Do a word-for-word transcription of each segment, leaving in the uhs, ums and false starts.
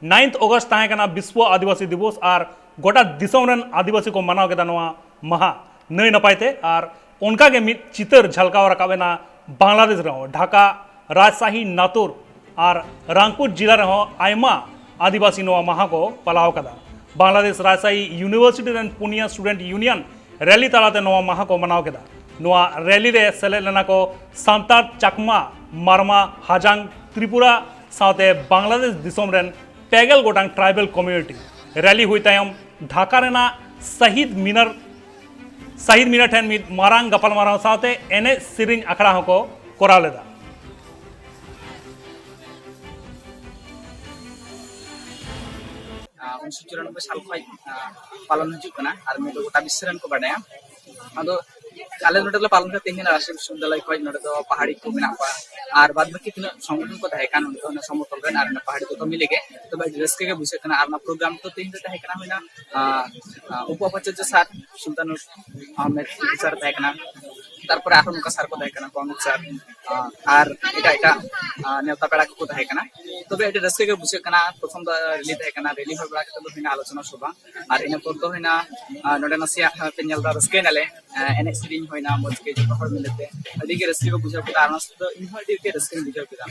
Ninth August ᱛᱟᱦᱮᱸ ᱠᱟᱱᱟ ᱵᱤᱥᱣᱚ ᱟᱹᱫᱤᱵᱟᱹᱥᱤ ᱫᱤᱵᱚᱥ ᱟᱨ ᱜᱚᱴᱟ ᱫᱤᱥᱚᱢ ᱨᱮᱱ ᱟᱹᱫᱤᱵᱟᱹᱥᱤ ᱠᱚ ᱢᱟᱱᱟᱣ ᱠᱮᱫᱟ ᱱᱚᱣᱟ ᱢᱟᱦᱟ ᱱᱟᱹᱭ ᱱᱟᱯᱟᱭ ᱛᱮ᱾ ᱟᱨ ᱚᱱᱠᱟ ᱜᱮ ᱢᱤᱫ ᱪᱤᱛᱟᱹᱨ ᱡᱷᱟᱞᱠᱟᱣ ᱨᱟᱠᱟᱵ ᱮᱱᱟ ᱵᱟᱝᱞᱟᱫᱮᱥ ᱨᱮᱦᱚᱸ᱾ ᱰᱷᱟᱠᱟ, ᱨᱟᱡᱽᱥᱟᱦᱤ, ᱱᱟᱛᱩᱨ ᱟᱨ ᱨᱟᱝᱯᱩᱨ ᱡᱤᱞᱟ ᱨᱮᱦᱚᱸ ᱟᱭᱢᱟ ᱟᱹᱫᱤᱵᱟᱹᱥᱤ ᱱᱚᱣᱟ ᱢᱟᱦᱟ ᱠᱚ ᱯᱟᱞᱟᱣ ᱠᱟᱫᱟ᱾ ᱵᱟᱝᱞᱟᱫᱮᱥ ᱨᱟᱡᱽᱥᱟᱦᱤ ᱤᱭᱩᱱᱤᱵᱷᱟᱨᱥᱤᱴᱤ ᱨᱮᱱ ᱯᱩᱱᱭᱟ ᱥᱴᱩᱰᱮᱱᱴ ᱤᱭᱩᱱᱤᱭᱚᱱ ᱨᱮᱞᱤ ᱛᱟᱞᱟᱛᱮ ᱱᱚᱣᱟ ᱢᱟᱦᱟ ᱠᱚ ᱢᱟᱱᱟᱣ ᱠᱮᱫᱟ᱾ ᱱᱚᱣᱟ ᱨᱮᱞᱤ ᱨᱮ ᱥᱮᱞᱮᱫ ᱞᱮᱱᱟ ᱠᱚ ᱥᱟᱱᱛᱟᱲ, ᱪᱟᱠᱢᱟ, ᱢᱟᱨᱢᱟ, ᱦᱟᱡᱟᱝ, ᱛᱨᱤᱯᱩᱨᱟ ᱥᱟᱶᱛᱮ ᱵᱟᱝᱞᱟᱫᱮᱥ ᱫᱤᱥᱚᱢ ᱨᱮᱱ ᱯᱮ ᱜᱮᱞ ᱜᱚᱴᱟᱝ ᱴᱨᱟᱭᱵᱟᱞ ᱠᱚᱢᱤᱭᱩᱱᱤᱴᱤ᱾ ᱨᱮᱞᱤ ᱦᱩᱭ ᱛᱟᱭᱚᱢ ᱰᱷᱟᱠᱟ ᱨᱮᱱᱟᱜ ᱥᱟᱦᱤᱫ ᱢᱤᱱᱟᱨ, ᱥᱟᱦᱤᱫ ᱢᱤᱱᱟᱨ ᱴᱷᱮᱱ ᱢᱤᱫ ᱢᱟᱨᱟᱝ ᱜᱟᱯᱟᱞᱢᱟᱨᱟᱣ ᱥᱟᱶᱛᱮ ᱮᱱᱮᱡ ᱥᱮᱨᱮᱧ ᱟᱠᱷᱲᱟ ᱦᱚᱸᱠᱚ ᱠᱚᱨᱟᱣ ᱞᱮᱫᱟ᱾ ᱩᱱᱤᱥᱥᱚ ᱪᱩᱨᱟᱱᱚᱵᱵᱳᱭ ᱥᱟᱞ ᱠᱷᱚᱱ ᱯᱟᱞᱚᱱ ᱦᱤᱡᱩᱜ ᱠᱟᱱᱟ ᱟᱨ ᱱᱤᱭᱟᱹ ᱫᱚ ᱜᱚᱴᱟ ᱵᱤᱥᱥᱚ ᱨᱮᱱ ᱠᱚ ᱵᱟᱰᱟᱭᱟ᱾ ᱟᱫᱚ ᱟᱞᱮ ᱱᱚᱰᱮ ᱞᱮ ᱯᱟᱞᱚᱱ ᱠᱟᱫᱟ ᱛᱮᱦᱮᱧ ᱨᱟᱡᱽᱥᱤᱠ ᱵᱤᱥᱥᱚᱵᱤᱫᱽᱫᱟᱞᱚᱭ ᱠᱷᱚᱱ᱾ ᱱᱚᱰᱮ ᱫᱚ ᱯᱟᱦᱟᱲᱤ ᱠᱚ ᱢᱮᱱᱟᱜ ᱠᱚᱣᱟ ᱟᱨ ᱵᱟᱫ ᱵᱟᱹᱠᱤ ᱛᱤᱱᱟᱹᱜ ᱥᱚᱝᱜᱚᱴᱷᱚᱱ ᱠᱚ ᱛᱟᱦᱮᱸ ᱠᱟᱱ, ᱱᱚᱰᱮ ᱫᱚ ᱚᱱᱟ ᱥᱚᱢᱚᱛᱚᱞ ᱨᱮᱱ ᱟᱨ ᱚᱱᱟ ᱯᱟᱦᱟᱲᱤ ᱫᱚ ᱠᱚ ᱢᱤᱞᱮ ᱜᱮ᱾ ᱛᱚᱵᱮ ᱟᱹᱰᱤ ᱨᱟᱹᱥᱠᱟᱹ ᱜᱮ ᱵᱩᱡᱷᱟᱹᱜ ᱠᱟᱱᱟ᱾ ᱟᱨ ᱚᱱᱟ ᱯᱨᱳᱜᱨᱟᱢ ᱫᱚ ᱛᱮᱦᱮᱧ ᱫᱚ ᱛᱟᱦᱮᱸ ᱠᱟᱱᱟ ᱦᱩᱭᱱᱟ, ᱟᱸ, ᱟᱸ, ᱩᱯᱚ ᱩᱯᱟᱪᱟᱨᱡᱚ ᱥᱟᱨ ᱥᱩᱞᱛᱟᱱᱩᱨ ᱟᱦᱢᱮᱫ ᱥᱟᱨ ᱛᱟᱦᱮᱸ ᱠᱟᱱᱟ, ᱛᱟᱨᱯᱚᱨᱮ ᱟᱨᱦᱚᱸ ᱱᱚᱝᱠᱟ ᱥᱟᱨ ᱠᱚ ᱛᱟᱦᱮᱸ ᱠᱟᱱᱟ, ᱠᱚᱢᱚᱞ ᱥᱟᱨ, ᱟᱸ, ᱟᱨ ᱮᱴᱟᱜ ᱮᱴᱟᱜ, ᱟᱸ, ᱱᱮᱣᱛᱟ ᱯᱮᱲᱟ ᱠᱚᱠᱚ ᱛᱟᱦᱮᱸ ᱠᱟᱱᱟ᱾ ᱛᱚᱵᱮ ᱟᱹᱰᱤ ᱨᱟᱹᱥᱠᱟᱹ ᱜᱮ ᱵᱩᱡᱷᱟᱹᱜ ᱠᱟᱱᱟ᱾ ᱯᱨᱚᱛᱷᱚᱢ ᱫᱚ ᱨᱮᱞᱤ ᱦᱩᱭ ᱵᱟᱲᱟ ᱠᱟᱛᱮ ᱫᱚ ᱦᱩᱭᱱᱟ ᱟᱞᱳᱪᱚᱱᱟ ᱥᱚᱵᱷᱟ, ᱟᱨ ᱤᱱᱟᱹ ᱯᱚᱨ ᱫᱚ ᱦᱩᱭᱱᱟ, ᱟᱸ, ᱱᱚᱰᱮ ᱱᱟᱥᱮᱭᱟᱜ ᱯᱮ ᱧᱮᱞ ᱫᱟ, ᱨᱟᱹᱥᱠᱟᱹᱭ ᱱᱟᱞᱮ, ᱟᱸ, ᱮᱱᱮᱡ ᱥᱮᱨᱮᱧ ᱦᱩᱭᱱᱟ ᱢᱚᱡᱽ ᱜᱮ, ᱡᱚᱛᱚ ᱦᱚᱲ ᱢᱤᱞᱮ ᱛᱮ ᱟᱹᱰᱤ ᱜᱮ ᱨᱟᱹᱥᱠᱟᱹ ᱠᱚ ᱵᱩᱡᱷᱟᱹᱣ ᱠᱮᱫᱟ᱾ ᱟᱨ ᱚᱱᱟ ᱥᱟᱶᱛᱮ ᱤᱧ ᱦᱚᱸ ᱟᱹᱰᱤ ᱜᱮ ᱨᱟᱹᱥᱠᱟᱹᱧ ᱵᱩᱡᱷᱟᱹᱣ ᱠᱮᱫᱟ᱾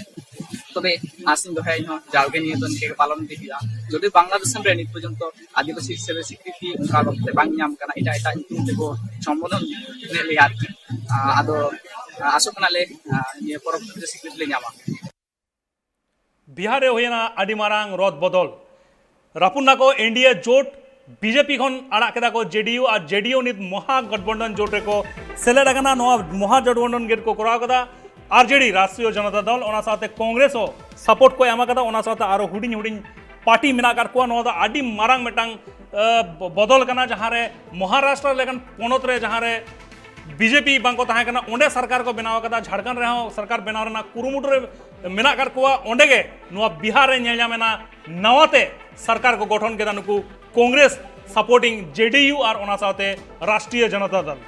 ᱛᱚᱵᱮ ᱟᱥᱤᱧ ᱫᱚᱦᱚᱭᱟ ᱤᱧ ᱦᱚᱸ ᱡᱟᱣᱜᱮ ᱱᱤᱭᱟᱹ ᱫᱚ ᱱᱤᱝᱠᱟᱹ ᱜᱮ ᱯᱟᱞᱚᱱ ᱤᱫᱤ ᱦᱩᱭᱩᱜᱼᱟ᱾ ᱡᱩᱫᱤ ᱵᱟᱝᱞᱟᱫᱮᱥ ᱨᱮ ᱱᱤᱛ ᱯᱚᱨᱡᱚᱱᱛᱚ ᱟᱹᱫᱤᱵᱟᱹᱥᱤ ᱦᱤᱥᱟᱹᱵᱮ ᱥᱤᱠᱨᱤᱛᱤ ᱚᱱᱠᱟ ᱵᱷᱟᱵᱛᱮ ᱵᱟᱝ ᱧᱟᱢ ᱠᱟᱱᱟ, ᱮᱴᱟᱜ ᱮᱴᱟᱜ ᱧᱩᱛᱩᱢ ᱛᱮᱠᱚ ᱥᱚᱢᱵᱳᱫᱷᱚᱱ ᱮᱫ ᱞᱮᱭᱟ ᱟᱨᱠᱤ᱾ ᱟᱸ, ᱟᱫᱚ, ᱟᱸ, ᱟᱥᱚᱜ ᱠᱟᱱᱟᱞᱮ, ᱟᱸ, ᱱᱤᱭᱟᱹ ᱯᱚᱨᱚᱵᱽ ᱨᱮ ᱥᱤᱠᱨᱤᱛᱤ ᱞᱮ ᱧᱟᱢᱟ᱾ ᱵᱤᱦᱟᱨ ᱨᱮ ᱦᱩᱭᱮᱱᱟ ᱟᱹᱰᱤ ᱢᱟᱨᱟᱝ ᱨᱚᱫ ᱵᱚᱫᱚᱞ᱾ ᱨᱟᱹᱯᱩᱫ ᱱᱟᱠᱚ ᱮᱱᱰᱤᱮ ᱡᱳᱴ, ᱵᱤᱡᱮᱯᱤ ᱠᱷᱚᱱ ᱟᱲᱟᱜ ᱠᱮᱫᱟ ᱠᱚ ᱡᱮᱰᱤᱭᱩ ᱟᱨ ᱡᱮᱰᱤᱭᱩ ᱱᱤᱛ ᱢᱚᱦᱟ ᱜᱚᱴᱵᱚᱱᱰᱚᱱ ᱡᱳᱴ ᱨᱮᱠᱚ ᱥᱮᱞᱮᱫ ᱟᱠᱟᱱᱟ᱾ ᱱᱚᱣᱟ ᱢᱚᱦᱟ ᱜᱚᱴᱵᱚᱱᱰᱚᱱ ᱜᱮᱴ ᱠᱚ ᱠᱚᱨᱟᱣ ᱠᱟᱫᱟ ᱟᱨᱡᱮᱰᱤ, ᱨᱟᱥᱴᱨᱤᱭᱚ ᱡᱚᱱᱚᱛᱟ ᱫᱚᱞ, ᱚᱱᱟ ᱥᱟᱶᱛᱮ ᱠᱚᱝᱜᱨᱮᱥ ᱦᱚᱸ ᱥᱟᱯᱳᱨᱴ ᱠᱚ ᱮᱢ ᱟᱠᱟᱫᱟ᱾ ᱚᱱᱟ ᱥᱟᱶᱛᱮ ᱟᱨᱚ ᱦᱩᱰᱤᱧ ᱦᱩᱰᱤᱧ ᱯᱟᱨᱴᱤ ᱢᱮᱱᱟᱜ ᱟᱠᱟᱫ ᱠᱚᱣᱟ᱾ ᱱᱚᱣᱟ ᱫᱚ ᱟᱹᱰᱤ ᱢᱟᱨᱟᱝ ᱢᱤᱫᱴᱟᱝ, ᱟᱸ, ᱵᱚ-, ᱵᱚᱫᱚᱞ ᱠᱟᱱᱟ, ᱡᱟᱦᱟᱸ ᱨᱮ ᱢᱚᱦᱟᱨᱟᱥᱴᱨᱚ ᱞᱮᱠᱟᱱ ᱯᱚᱱᱚᱛ ᱨᱮ ᱡᱟᱦᱟᱸ ᱨᱮ ᱵᱤᱡᱮᱯᱤ ᱵᱟᱝᱠᱚ ᱛᱟᱦᱮᱸ ᱠᱟᱱᱟ, ᱚᱸᱰᱮ ᱥᱚᱨᱠᱟᱨ ᱠᱚ ᱵᱮᱱᱟᱣ ᱟᱠᱟᱫᱟ᱾ ᱡᱷᱟᱲᱠᱷᱚᱸᱰ ᱨᱮᱦᱚᱸ ᱥᱚᱨᱠᱟᱨ ᱵᱮᱱᱟᱣ ᱨᱮᱱᱟᱜ ᱠᱩᱨᱩᱢᱩᱴᱩ ᱨᱮ ᱢᱮᱱᱟᱜ ᱟᱠᱟᱫ ᱠᱚᱣᱟ᱾ ᱚᱸᱰᱮ ᱜᱮ ᱱᱚᱣᱟ ᱵᱤᱦᱟᱨ ᱨᱮ ᱧᱮᱞ ᱧᱟᱢ ᱮᱱᱟ, ᱱᱟᱣᱟᱛᱮ ᱥᱚᱨᱠᱟᱨ ᱠᱚ ᱜᱚᱴᱷᱚᱱ ᱠᱮᱫᱟ ᱱᱩᱠᱩ ᱠᱚᱝᱜᱨᱮᱥ ᱥᱟᱯᱳᱨᱴᱤᱝ ᱡᱮᱰᱤᱭᱩ ᱟᱨ ᱚᱱᱟ ᱥᱟᱶᱛᱮ ᱨᱟᱥᱴᱨᱤᱭᱚ ᱡᱚᱱᱚᱛᱟ ᱫᱚᱞ᱾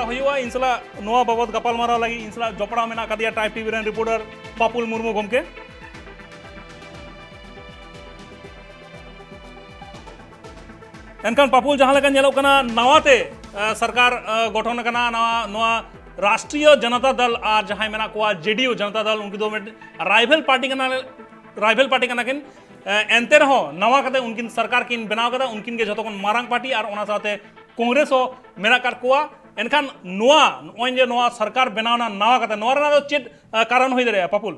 ᱦᱩᱭᱩᱜᱼᱟ᱾ ᱤᱧ ᱥᱟᱞᱟᱜ ᱱᱚᱣᱟ ᱵᱟᱵᱚᱛ ᱜᱟᱯᱟᱞᱢᱟᱨᱟᱣ ᱞᱟᱹᱜᱤᱫ ᱤᱧ ᱥᱟᱞᱟᱜ ᱡᱚᱯᱲᱟᱣ ᱢᱮᱱᱟᱜ ᱟᱠᱟᱫᱮᱭᱟ ᱴᱨᱟᱭᱤᱵᱽ ᱴᱤᱵᱷᱤ ᱨᱮᱱ ᱨᱤᱯᱳᱨᱴᱟᱨ ᱯᱟᱯᱩᱞ ᱢᱩᱨᱢᱩ ᱜᱚᱢᱠᱮ᱾ ᱮᱱᱠᱷᱟᱱ ᱯᱟᱯᱩᱞ, ᱡᱟᱦᱟᱸ ᱞᱮᱠᱟ ᱧᱮᱞᱚᱜ ᱠᱟᱱᱟ, ᱱᱟᱣᱟᱛᱮ, ᱮ, ᱥᱚᱨᱠᱟᱨ, ᱮ, ᱜᱚᱴᱷᱚᱱ ᱟᱠᱟᱱᱟ, ᱱᱟᱣᱟ, ᱱᱚᱣᱟ ᱨᱟᱥᱴᱨᱤᱭᱚ ᱡᱚᱱᱚᱛᱟ ᱫᱚᱞ ᱟᱨ ᱡᱟᱦᱟᱸᱭ ᱢᱮᱱᱟᱜ ᱠᱚᱣᱟ ᱡᱮᱰᱤᱭᱩ ᱡᱚᱱᱚᱛᱟ ᱫᱚᱞ, ᱩᱱᱠᱩ ᱫᱚ ᱢᱤᱫ ᱨᱟᱭᱵᱷᱮᱞ ᱯᱟᱨᱴᱤ ᱠᱟᱱᱟ, ᱨᱟᱭᱵᱷᱮᱞ ᱯᱟᱨᱴᱤ ᱠᱟᱱᱟ ᱠᱤᱱ᱾ ᱮ, ᱮᱱᱛᱮ ᱨᱮᱦᱚᱸ ᱱᱟᱣᱟ ᱠᱟᱛᱮ ᱩᱱᱠᱤᱱ ᱥᱚᱨᱠᱟᱨ ᱠᱤᱱ ᱵᱮᱱᱟᱣ ᱠᱟᱫᱟ, ᱩᱱᱠᱤᱱ ᱜᱮ ᱡᱷᱚᱛᱚ ᱠᱷᱚᱱ ᱢᱟᱨᱟᱝ ᱯᱟᱨᱴᱤ ᱟᱨ ᱚᱱᱟ ᱥᱟᱶᱛᱮ ᱠᱚᱝᱜᱨᱮᱥ ᱦᱚᱸ ᱢᱮᱱᱟᱜ ᱟᱠᱟᱫ ᱠᱚᱣᱟ᱾ ᱮᱱᱠᱷᱟᱱ ᱱᱚᱣᱟ, ᱱᱚᱜᱼᱚᱭ ᱡᱮ ᱱᱚᱣᱟ ᱥᱚᱨᱠᱟᱨ ᱵᱮᱱᱟᱣ ᱮᱱᱟ ᱱᱟᱣᱟ ᱠᱟᱛᱮ, ᱱᱚᱣᱟ ᱨᱮᱱᱟᱜ ᱫᱚ ᱪᱮᱫ, ᱮ, ᱠᱟᱨᱚᱱ ᱦᱩᱭ ᱫᱟᱲᱮᱭᱟᱜᱼᱟ, ᱯᱟᱯᱩᱞ?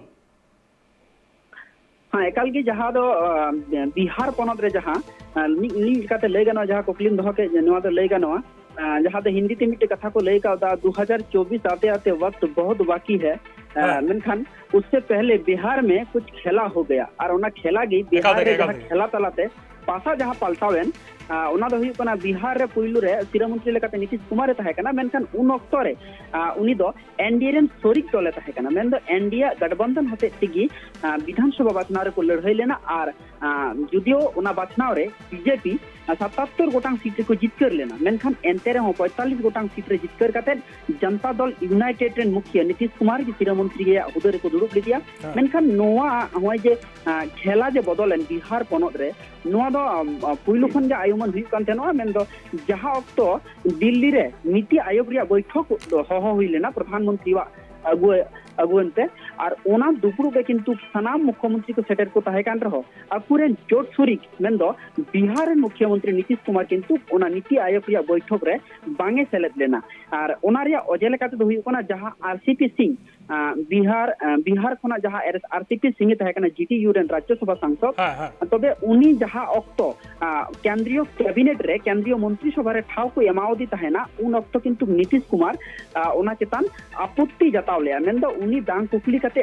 ᱦᱮᱸ, ᱮᱠᱟᱞ ᱜᱮ᱾ ᱡᱟᱦᱟᱸ ᱫᱚ, ᱟᱸ, ᱵᱤᱦᱟᱨ ᱯᱚᱱᱚᱛ ᱨᱮ ᱡᱟᱦᱟᱸ, ᱟᱸ, ᱢᱤᱫ, ᱢᱤᱫ ᱞᱮᱠᱟᱛᱮ ᱞᱟᱹᱭ ᱜᱟᱱᱚᱜᱼᱟ, ᱡᱟᱦᱟᱸ ᱠᱩᱠᱞᱤᱢ ᱫᱚᱦᱚ ᱠᱮᱫ, ᱡᱮ ᱱᱚᱣᱟ ᱫᱚ ᱞᱟᱹᱭ ᱜᱟᱱᱚᱜᱼᱟ, ᱟᱸ, ᱡᱟᱦᱟᱸ ᱫᱚ ᱦᱤᱱᱫᱤ ᱛᱮ ᱢᱤᱫᱴᱮᱡ ᱠᱟᱛᱷᱟ ᱠᱚ ᱞᱟᱹᱭ ᱠᱟᱣᱫᱟ, "ᱫᱩ ᱦᱟᱡᱟᱨ ᱪᱚᱵᱵᱤᱥ ᱟᱛᱮ ᱟᱛᱮ ᱣᱟᱠᱛ ᱵᱚᱦᱩᱛ ᱵᱟᱠᱤ ᱦᱮ", ᱟᱸ, ᱦᱮᱸ᱾ ᱢᱮᱱᱠᱷᱟᱱ ᱩᱥᱥᱮ ᱯᱮᱦᱞᱮ ᱵᱤᱦᱟᱨ ᱢᱮ ᱠᱩᱪ ᱠᱷᱮᱞᱟ ᱦᱳ ᱜᱟᱭᱟ, ᱟᱨ ᱚᱱᱟ ᱠᱷᱮᱞᱟ ᱜᱮ ᱮᱠᱟᱞ ᱵᱤᱦᱟᱨ ᱛᱮᱜᱮ, ᱨᱮ ᱮᱠᱟᱞ ᱡᱟᱦᱟᱸ ᱛᱮᱜᱮ᱾ ᱠᱷᱮᱞᱟ ᱛᱟᱞᱟᱛᱮ ᱯᱟᱥᱟ ᱡᱟᱦᱟᱸ ᱯᱟᱞᱴᱟᱣ ᱮᱱ, ᱟᱸ, ᱚᱱᱟ ᱫᱚ ᱦᱩᱭᱩᱜ ᱠᱟᱱᱟ, ᱵᱤᱦᱟᱨ ᱨᱮ ᱯᱩᱭᱞᱩ ᱨᱮ ᱥᱤᱨᱟᱹ ᱢᱚᱱᱛᱨᱤ ᱞᱮᱠᱟᱛᱮ ᱱᱤᱛᱤᱥ ᱠᱩᱢᱟᱨ ᱮ ᱛᱟᱦᱮᱸ ᱠᱟᱱᱟ, ᱢᱮᱱᱠᱷᱟᱱ ᱩᱱ ᱚᱠᱛᱚ ᱨᱮ, ᱟᱸ, ᱩᱱᱤ ᱫᱚ ᱮᱱᱰᱤᱮ ᱨᱮᱱ ᱥᱚᱨᱤᱠ ᱫᱚᱞᱮ ᱛᱟᱦᱮᱸ ᱠᱟᱱᱟ, ᱢᱮᱱᱫᱚ ᱮᱱᱰᱤᱮ ᱜᱟᱴᱵᱚᱱᱫᱷᱚᱱ ᱦᱚᱛᱮᱡ ᱛᱮᱜᱮ, ᱟᱸ, ᱵᱤᱫᱷᱟᱱ ᱥᱚᱵᱷᱟ ᱵᱟᱪᱷᱱᱟᱣ ᱨᱮᱠᱚ ᱞᱟᱹᱲᱦᱟᱹᱭ ᱞᱮᱱᱟ᱾ ᱟᱨ, ᱟᱸ, ᱡᱩᱫᱤᱭᱳ ᱚᱱᱟ ᱵᱟᱪᱷᱱᱟᱣ ᱨᱮ ᱵᱤᱡᱮᱯᱤ, ᱟᱸ, ᱥᱟᱛᱟᱛᱛᱳᱨ ᱜᱚᱴᱟᱝ ᱥᱤᱴ ᱨᱮᱠᱚ ᱡᱤᱛᱠᱟᱹᱨ ᱞᱮᱱᱟ, ᱢᱮᱱᱠᱷᱟᱱ ᱮᱱᱛᱮ ᱨᱮᱦᱚᱸ ᱯᱚᱸᱭᱛᱟᱞᱞᱤᱥ ᱜᱚᱴᱟᱝ ᱥᱤᱴ ᱨᱮ ᱡᱤᱛᱠᱟᱹᱨ ᱠᱟᱛᱮ ᱡᱚᱱᱛᱟ ᱫᱚᱞ ᱤᱭᱩᱱᱟᱭᱴᱮᱰ ᱨᱮᱱ ᱢᱩᱠᱷᱤᱭᱟᱹ ᱱᱤᱛᱤᱥ ᱠᱩᱢᱟᱨ ᱜᱮ ᱥᱤᱨᱟᱹ ᱢᱚᱱᱛᱨᱤ ᱨᱮᱭᱟᱜ ᱦᱩᱫᱟᱹ ᱨᱮᱠᱚ ᱫᱩᱲᱩᱵ ᱞᱮᱫᱮᱭᱟ᱾ ᱦᱮᱸ᱾ ᱢᱮᱱᱠᱷᱟᱱ ᱱᱚᱣᱟ ᱱᱚᱜᱼᱚᱭ ᱡᱮ, ᱟᱸ, ᱠᱷᱮᱞᱟ ᱡᱮ ᱵᱚᱫᱚᱞᱮᱱ ᱵᱤᱦᱟᱨ ᱯᱚᱱᱚᱛ ᱨᱮ, ᱱᱚᱣᱟ ᱫᱚ, ᱟᱸ, ᱟᱸ, ᱯᱩᱭᱞᱩ ᱠᱷᱚᱱ ᱜᱮ ᱟᱭᱩᱢᱟᱹᱱ ᱦᱩᱭᱩᱜ ᱠᱟᱱ ᱛᱟᱦᱮᱱᱚᱜᱼᱟ, ᱢᱮᱱᱫᱚ ᱡᱟᱦᱟᱸ ᱚᱠᱛᱚ ᱫᱤᱞᱞᱤ ᱨᱮ ᱱᱤᱛᱤ ᱟᱭᱳᱜᱽ ᱨᱮᱭᱟᱜ ᱵᱳᱭᱴᱷᱚᱠ ᱫᱚ ᱦᱚᱦᱚ ᱦᱩᱭ ᱞᱮᱱᱟ ᱯᱨᱚᱫᱷᱟᱱ ᱢᱚᱱᱛᱨᱤᱣᱟᱜ ᱟᱹᱜᱩᱣᱟᱹ-, ᱟᱹᱜᱩᱣᱟᱹᱱ ᱛᱮ, ᱟᱨ ᱚᱱᱟ ᱫᱩᱯᱲᱩᱵ ᱨᱮ ᱠᱤᱱᱛᱩ ᱥᱟᱱᱟᱢ ᱢᱩᱠᱷᱭᱚᱢᱚᱱᱛᱨᱤ ᱠᱚ ᱥᱮᱴᱮᱨ ᱠᱚ ᱛᱟᱦᱮᱸ ᱠᱟᱱ ᱨᱮᱦᱚᱸ, ᱟᱠᱚᱨᱮᱱ ᱡᱳᱴ ᱥᱚᱨᱤᱠ, ᱢᱮᱱᱫᱚ ᱵᱤᱦᱟᱨ ᱨᱮᱱ ᱢᱩᱠᱷᱭᱚᱢᱚᱱᱛᱨᱤ ᱱᱤᱛᱤᱥ ᱠᱩᱢᱟᱨ ᱠᱤᱱᱛᱩ ᱚᱱᱟ ᱱᱤᱛᱤ ᱟᱭᱳᱜᱽ ᱨᱮᱭᱟᱜ ᱵᱳᱭᱴᱷᱚᱠ ᱨᱮ ᱵᱟᱝ ᱮ ᱥᱮᱞᱮᱫ ᱞᱮᱱᱟ᱾ ᱟᱨ ᱚᱱᱟ ᱨᱮᱭᱟᱜ ᱚᱡᱮ ᱞᱮᱠᱟ ᱛᱮᱫᱚ ᱦᱩᱭᱩᱜ ᱠᱟᱱᱟ, ᱡᱟᱦᱟᱸ ᱟᱨ ᱥᱤ ᱯᱤ ᱥᱤᱝ, ᱟᱸ, ᱵᱤᱦᱟᱨ, ᱟᱸ, ᱵᱤᱦᱟᱨ ᱠᱷᱚᱱᱟᱜ ᱡᱟᱦᱟᱸ ᱟᱨ ᱥᱤ ᱯᱤ ᱥᱤᱝ ᱮ ᱛᱟᱦᱮᱸ ᱠᱟᱱᱟ, ᱡᱤ ᱰᱤ ᱭᱩ ᱨᱮᱱ ᱨᱟᱡᱽᱡᱚ ᱥᱚᱵᱷᱟ ᱥᱟᱝᱥᱚᱫ, ᱦᱮᱸ, ᱦᱮᱸ᱾ ᱛᱚᱵᱮ ᱩᱱᱤ ᱡᱟᱦᱟᱸ ᱚᱠᱛᱚ, ᱟᱸ, ᱠᱮᱱᱫᱨᱤᱭᱚ ᱠᱮᱵᱤᱱᱮᱴ ᱨᱮ, ᱠᱮᱱᱫᱨᱤᱭᱚ ᱢᱚᱱᱛᱨᱤ ᱥᱚᱵᱷᱟ ᱨᱮ ᱴᱷᱟᱶ ᱠᱚ ᱮᱢᱟᱣᱟᱫᱮ ᱛᱟᱦᱮᱱᱟ, ᱩᱱ ᱚᱠᱛᱚ ᱠᱤᱱᱛᱩ ᱱᱤᱛᱤᱥ ᱠᱩᱢᱟᱨ, ᱟᱸ, ᱚᱱᱟ ᱪᱮᱛᱟᱱ ᱟᱯᱚᱛᱛᱤ ᱡᱟᱛᱟᱣ ᱞᱮᱭᱟ, ᱢᱮᱱᱫᱚ ᱩᱱᱤ ᱵᱟᱝ ᱠᱩᱠᱞᱤ ᱠᱟᱛᱮ,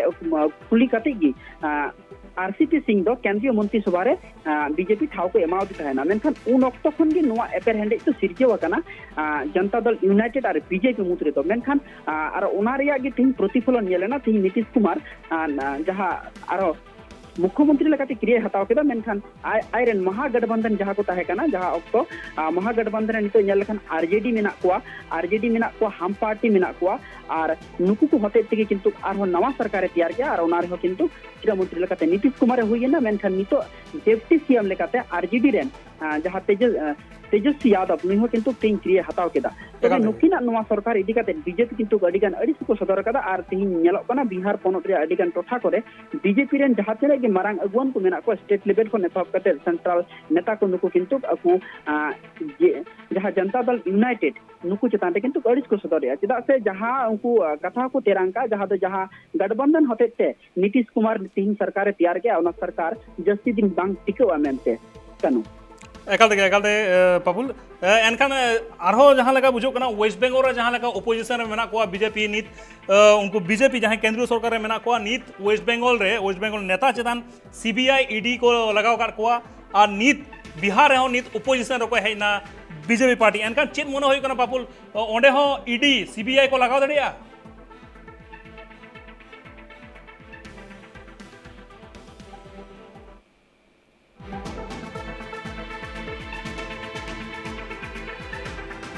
ᱠᱩᱞᱤ ᱠᱟᱛᱮ ᱜᱮ, ᱟᱸ, ᱟᱨ ᱥᱤ ᱯᱤ ᱥᱤᱝ ᱫᱚ ᱠᱮᱱᱫᱨᱤᱭᱚ ᱢᱚᱱᱛᱨᱤ ᱥᱚᱵᱷᱟ ᱨᱮ, ᱟᱸ, ᱵᱤ ᱡᱮ ᱯᱤ ᱴᱷᱟᱶ ᱠᱚ ᱮᱢᱟᱣᱟᱫᱮ ᱛᱟᱦᱮᱱᱟ᱾ ᱢᱮᱱᱠᱷᱟᱱ ᱩᱱ ᱚᱠᱛᱚ ᱠᱷᱚᱱ ᱜᱮ ᱱᱚᱣᱟ ᱮᱯᱮᱨᱦᱮᱸᱰᱮᱡ ᱫᱚ ᱥᱤᱨᱡᱟᱹᱣ ᱟᱠᱟᱱᱟ, ᱟᱸ, ᱡᱚᱱᱛᱟ ᱫᱚᱞ ᱤᱭᱩᱱᱟᱭᱴᱮᱰ ᱟᱨ ᱵᱤ ᱡᱮ ᱯᱤ ᱢᱩᱫᱽ ᱨᱮᱫᱚ᱾ ᱢᱮᱱᱠᱷᱟᱱ, ᱟᱸ, ᱟᱨ ᱚᱱᱟ ᱨᱮᱭᱟᱜ ᱜᱮ ᱛᱮᱦᱮᱧ ᱯᱨᱚᱛᱤᱯᱷᱚᱞᱚᱱ ᱧᱮᱞ ᱮᱱᱟ᱾ ᱛᱮᱦᱮᱧ ᱱᱤᱛᱤᱥ ᱠᱩᱢᱟᱨ, ᱟᱸ, ᱟᱸ, ᱡᱟᱦᱟᱸ ᱟᱨᱚ ᱢᱩᱠᱷᱭᱚᱢᱚᱱᱛᱨᱤ ᱞᱮᱠᱟᱛᱮ ᱠᱤᱨᱤᱭᱟᱹ ᱦᱟᱛᱟᱣ ᱠᱮᱫᱟ, ᱢᱮᱱᱠᱷᱟᱱ ᱟᱡ ᱟᱡᱨᱮᱱ ᱢᱚᱦᱟ ᱜᱟᱴᱵᱟᱱᱫᱷᱚᱱ ᱡᱟᱦᱟᱸ ᱠᱚ ᱛᱟᱦᱮᱸ ᱠᱟᱱᱟ, ᱡᱟᱦᱟᱸ ᱚᱠᱛᱚ ᱟᱸ, ᱢᱚᱦᱟ ᱜᱟᱴᱵᱟᱱᱫᱷᱚᱱ ᱨᱮ ᱱᱤᱛᱚᱜ ᱧᱮᱞ ᱞᱮᱠᱷᱟᱱ ᱟᱨᱡᱮᱰᱤ ᱢᱮᱱᱟᱜ ᱠᱚᱣᱟ, ᱟᱨᱡᱮᱰᱤ ᱢᱮᱱᱟᱜ ᱠᱚᱣᱟ, ᱦᱟᱢ ᱯᱟᱨᱴᱤ ᱢᱮᱱᱟᱜ ᱠᱚᱣᱟ, ᱟᱨ ᱱᱩᱠᱩ ᱠᱚ ᱦᱚᱛᱮᱡ ᱛᱮᱜᱮ ᱠᱤᱱᱛᱩ ᱟᱨᱦᱚᱸ ᱱᱟᱣᱟ ᱥᱚᱨᱠᱟᱨᱮ ᱛᱮᱭᱟᱨ ᱠᱮᱜᱼᱟ, ᱟᱨ ᱚᱱᱟ ᱨᱮᱦᱚᱸ ᱠᱤᱱᱛᱩ ᱢᱩᱠᱷᱭᱚᱢᱚᱱᱛᱨᱤ ᱞᱮᱠᱟᱛᱮ ᱱᱤᱛᱤᱥ ᱠᱩᱢᱟᱨᱮ ᱦᱩᱭ ᱮᱱᱟ, ᱢᱮᱱᱠᱷᱟᱱ ᱱᱤᱛᱚᱜ ᱰᱮᱯᱩᱴᱤ ᱥᱤ ᱮᱢ ᱞᱮᱠᱟᱛᱮ ᱟᱨᱡᱮᱰᱤ ᱨᱮᱱ ᱟᱸ, ᱡᱟᱦᱟᱸ ᱛᱮᱡᱚ-, ᱟᱸ, ᱛᱮᱡᱚᱥᱣᱤ ᱭᱟᱫᱚᱵ, ᱱᱩᱭ ᱦᱚᱸ ᱠᱤᱱᱛᱩ ᱛᱮᱦᱮᱧ ᱠᱤᱨᱤᱭᱟᱹ ᱦᱟᱛᱟᱣ ᱠᱮᱫᱟ᱾ ᱛᱚᱵᱮ ᱮᱠᱟᱞ ᱛᱮᱜᱮ᱾ ᱱᱩᱠᱤᱱᱟᱜ ᱱᱚᱣᱟ ᱥᱚᱨᱠᱟᱨ ᱤᱫᱤ ᱠᱟᱛᱮ ᱵᱤᱡᱮᱯᱤ ᱠᱤᱱᱛᱩ ᱟᱹᱰᱤ ᱜᱟᱱ ᱟᱹᱲᱤᱥ ᱠᱚ ᱥᱚᱫᱚᱨ ᱟᱠᱟᱫᱟ, ᱟᱨ ᱛᱮᱦᱮᱧ ᱧᱮᱞᱚᱜ ᱠᱟᱱᱟ ᱵᱤᱦᱟᱨ ᱯᱚᱱᱚᱛ ᱨᱮᱭᱟᱜ ᱟᱹᱰᱤ ᱜᱟᱱ ᱴᱚᱴᱷᱟ ᱠᱚᱨᱮ ᱵᱤᱡᱮᱯᱤ ᱨᱮᱱ ᱡᱟᱦᱟᱸ ᱛᱤᱱᱟᱹᱜ ᱜᱮ ᱢᱟᱨᱟᱝ ᱟᱹᱜᱩᱣᱟᱹᱱ ᱠᱚ ᱢᱮᱱᱟᱜ ᱠᱚᱣᱟ, ᱥᱴᱮᱴ ᱞᱮᱵᱮᱞ ᱠᱷᱚᱱ ᱮᱛᱚᱦᱚᱵ ᱠᱟᱛᱮ ᱥᱮᱱᱴᱨᱟᱞ ᱱᱮᱛᱟ ᱠᱚ, ᱱᱩᱠᱩ ᱠᱤᱱᱛᱩ ᱟᱠᱚ, ᱟᱸ, ᱡᱮ, ᱡᱟᱦᱟᱸ ᱡᱚᱱᱛᱟ ᱫᱚᱞ ᱤᱭᱩᱱᱟᱭᱴᱮᱰ, ᱱᱩᱠᱩ ᱪᱮᱛᱟᱱ ᱨᱮ ᱠᱤᱱᱛᱩ ᱟᱹᱲᱤᱥ ᱠᱚ ᱥᱚᱫᱚᱨᱮᱜᱼᱟ᱾ ᱪᱮᱫᱟᱜ ᱥᱮ ᱡᱟᱦᱟᱸ ᱩᱱᱠᱩ, ᱟᱸ, ᱠᱟᱛᱷᱟ ᱠᱚ ᱛᱮᱨᱟᱝ ᱠᱟᱜ, ᱡᱟᱦᱟᱸ ᱫᱚ ᱡᱟᱦᱟᱸ ᱜᱟᱴᱵᱟᱱᱫᱷᱚᱱ ᱦᱚᱛᱮᱡ ᱛᱮ ᱱᱤᱛᱤᱥ ᱠᱩᱢᱟᱨ ᱛᱤᱦᱤᱧ ᱥᱚᱨᱠᱟᱨᱮ ᱛᱮᱭᱟᱨ ᱠᱮᱜᱼᱟ, ᱚᱱᱟ ᱥᱚᱨᱠᱟᱨ ᱡᱟᱹᱥᱛᱤ ᱫᱤᱱ ᱵᱟᱝ ᱴᱤᱠᱟᱹᱣᱟ ᱢᱮᱱᱛᱮ᱾ ᱠᱟᱹᱱᱩ᱾ ᱮᱠᱟᱞ ᱛᱮᱜᱮ, ᱮᱠᱟᱞ ᱛᱮ, ᱮ, ᱯᱟᱯᱩᱞ᱾ ᱮ, ᱮᱱᱠᱷᱟᱱ, ᱮ, ᱟᱨᱦᱚᱸ ᱡᱟᱦᱟᱸ ᱞᱮᱠᱟ ᱵᱩᱡᱷᱟᱹᱜ ᱠᱟᱱᱟ, ᱳᱭᱮᱥᱴ ᱵᱮᱝᱜᱚᱞ ᱨᱮ ᱡᱟᱦᱟᱸ ᱞᱮᱠᱟ ᱚᱯᱳᱡᱤᱥᱚᱱ ᱨᱮ ᱢᱮᱱᱟᱜ ᱠᱚᱣᱟ ᱵᱤᱡᱮᱯᱤ ᱱᱤᱛ, ᱮ, ᱩᱱᱠᱩ ᱵᱤᱡᱮᱯᱤ ᱡᱟᱦᱟᱸᱭ ᱠᱮᱱᱫᱨᱤᱭᱚ ᱥᱚᱨᱠᱟᱨ ᱨᱮ ᱢᱮᱱᱟᱜ ᱠᱚᱣᱟ, ᱱᱤᱛ ᱳᱭᱮᱥᱴ ᱵᱮᱝᱜᱚᱞ ᱨᱮ, ᱳᱭᱮᱥᱴ ᱵᱮᱝᱜᱚᱞ ᱱᱮᱛᱟ ᱪᱮᱛᱟᱱ ᱥᱤᱵᱤᱟᱭ, ᱤᱰᱤ ᱠᱚ ᱞᱟᱜᱟᱣ ᱟᱠᱟᱫ ᱠᱚᱣᱟ, ᱟᱨ ᱱᱤᱛ ᱵᱤᱦᱟᱨ ᱨᱮᱦᱚᱸ ᱱᱤᱛ ᱚᱯᱳᱡᱤᱥᱚᱱ ᱨᱮᱠᱚ ᱦᱮᱡ ᱮᱱᱟ ᱵᱤᱡᱮᱯᱤ ᱯᱟᱨᱴᱤ᱾ ᱮᱱᱠᱷᱟᱱ ᱪᱮᱫ ᱢᱚᱱᱮ ᱦᱩᱭᱩᱜ ᱠᱟᱱᱟ ᱯᱟᱯᱩᱞ, ᱚ-, ᱚᱸᱰᱮ ᱦᱚᱸ ᱤᱰᱤ, ᱥᱤᱵᱤᱟᱭ ᱠᱚ ᱞᱟᱜᱟᱣ ᱫᱟᱲᱮᱭᱟᱜᱼᱟ?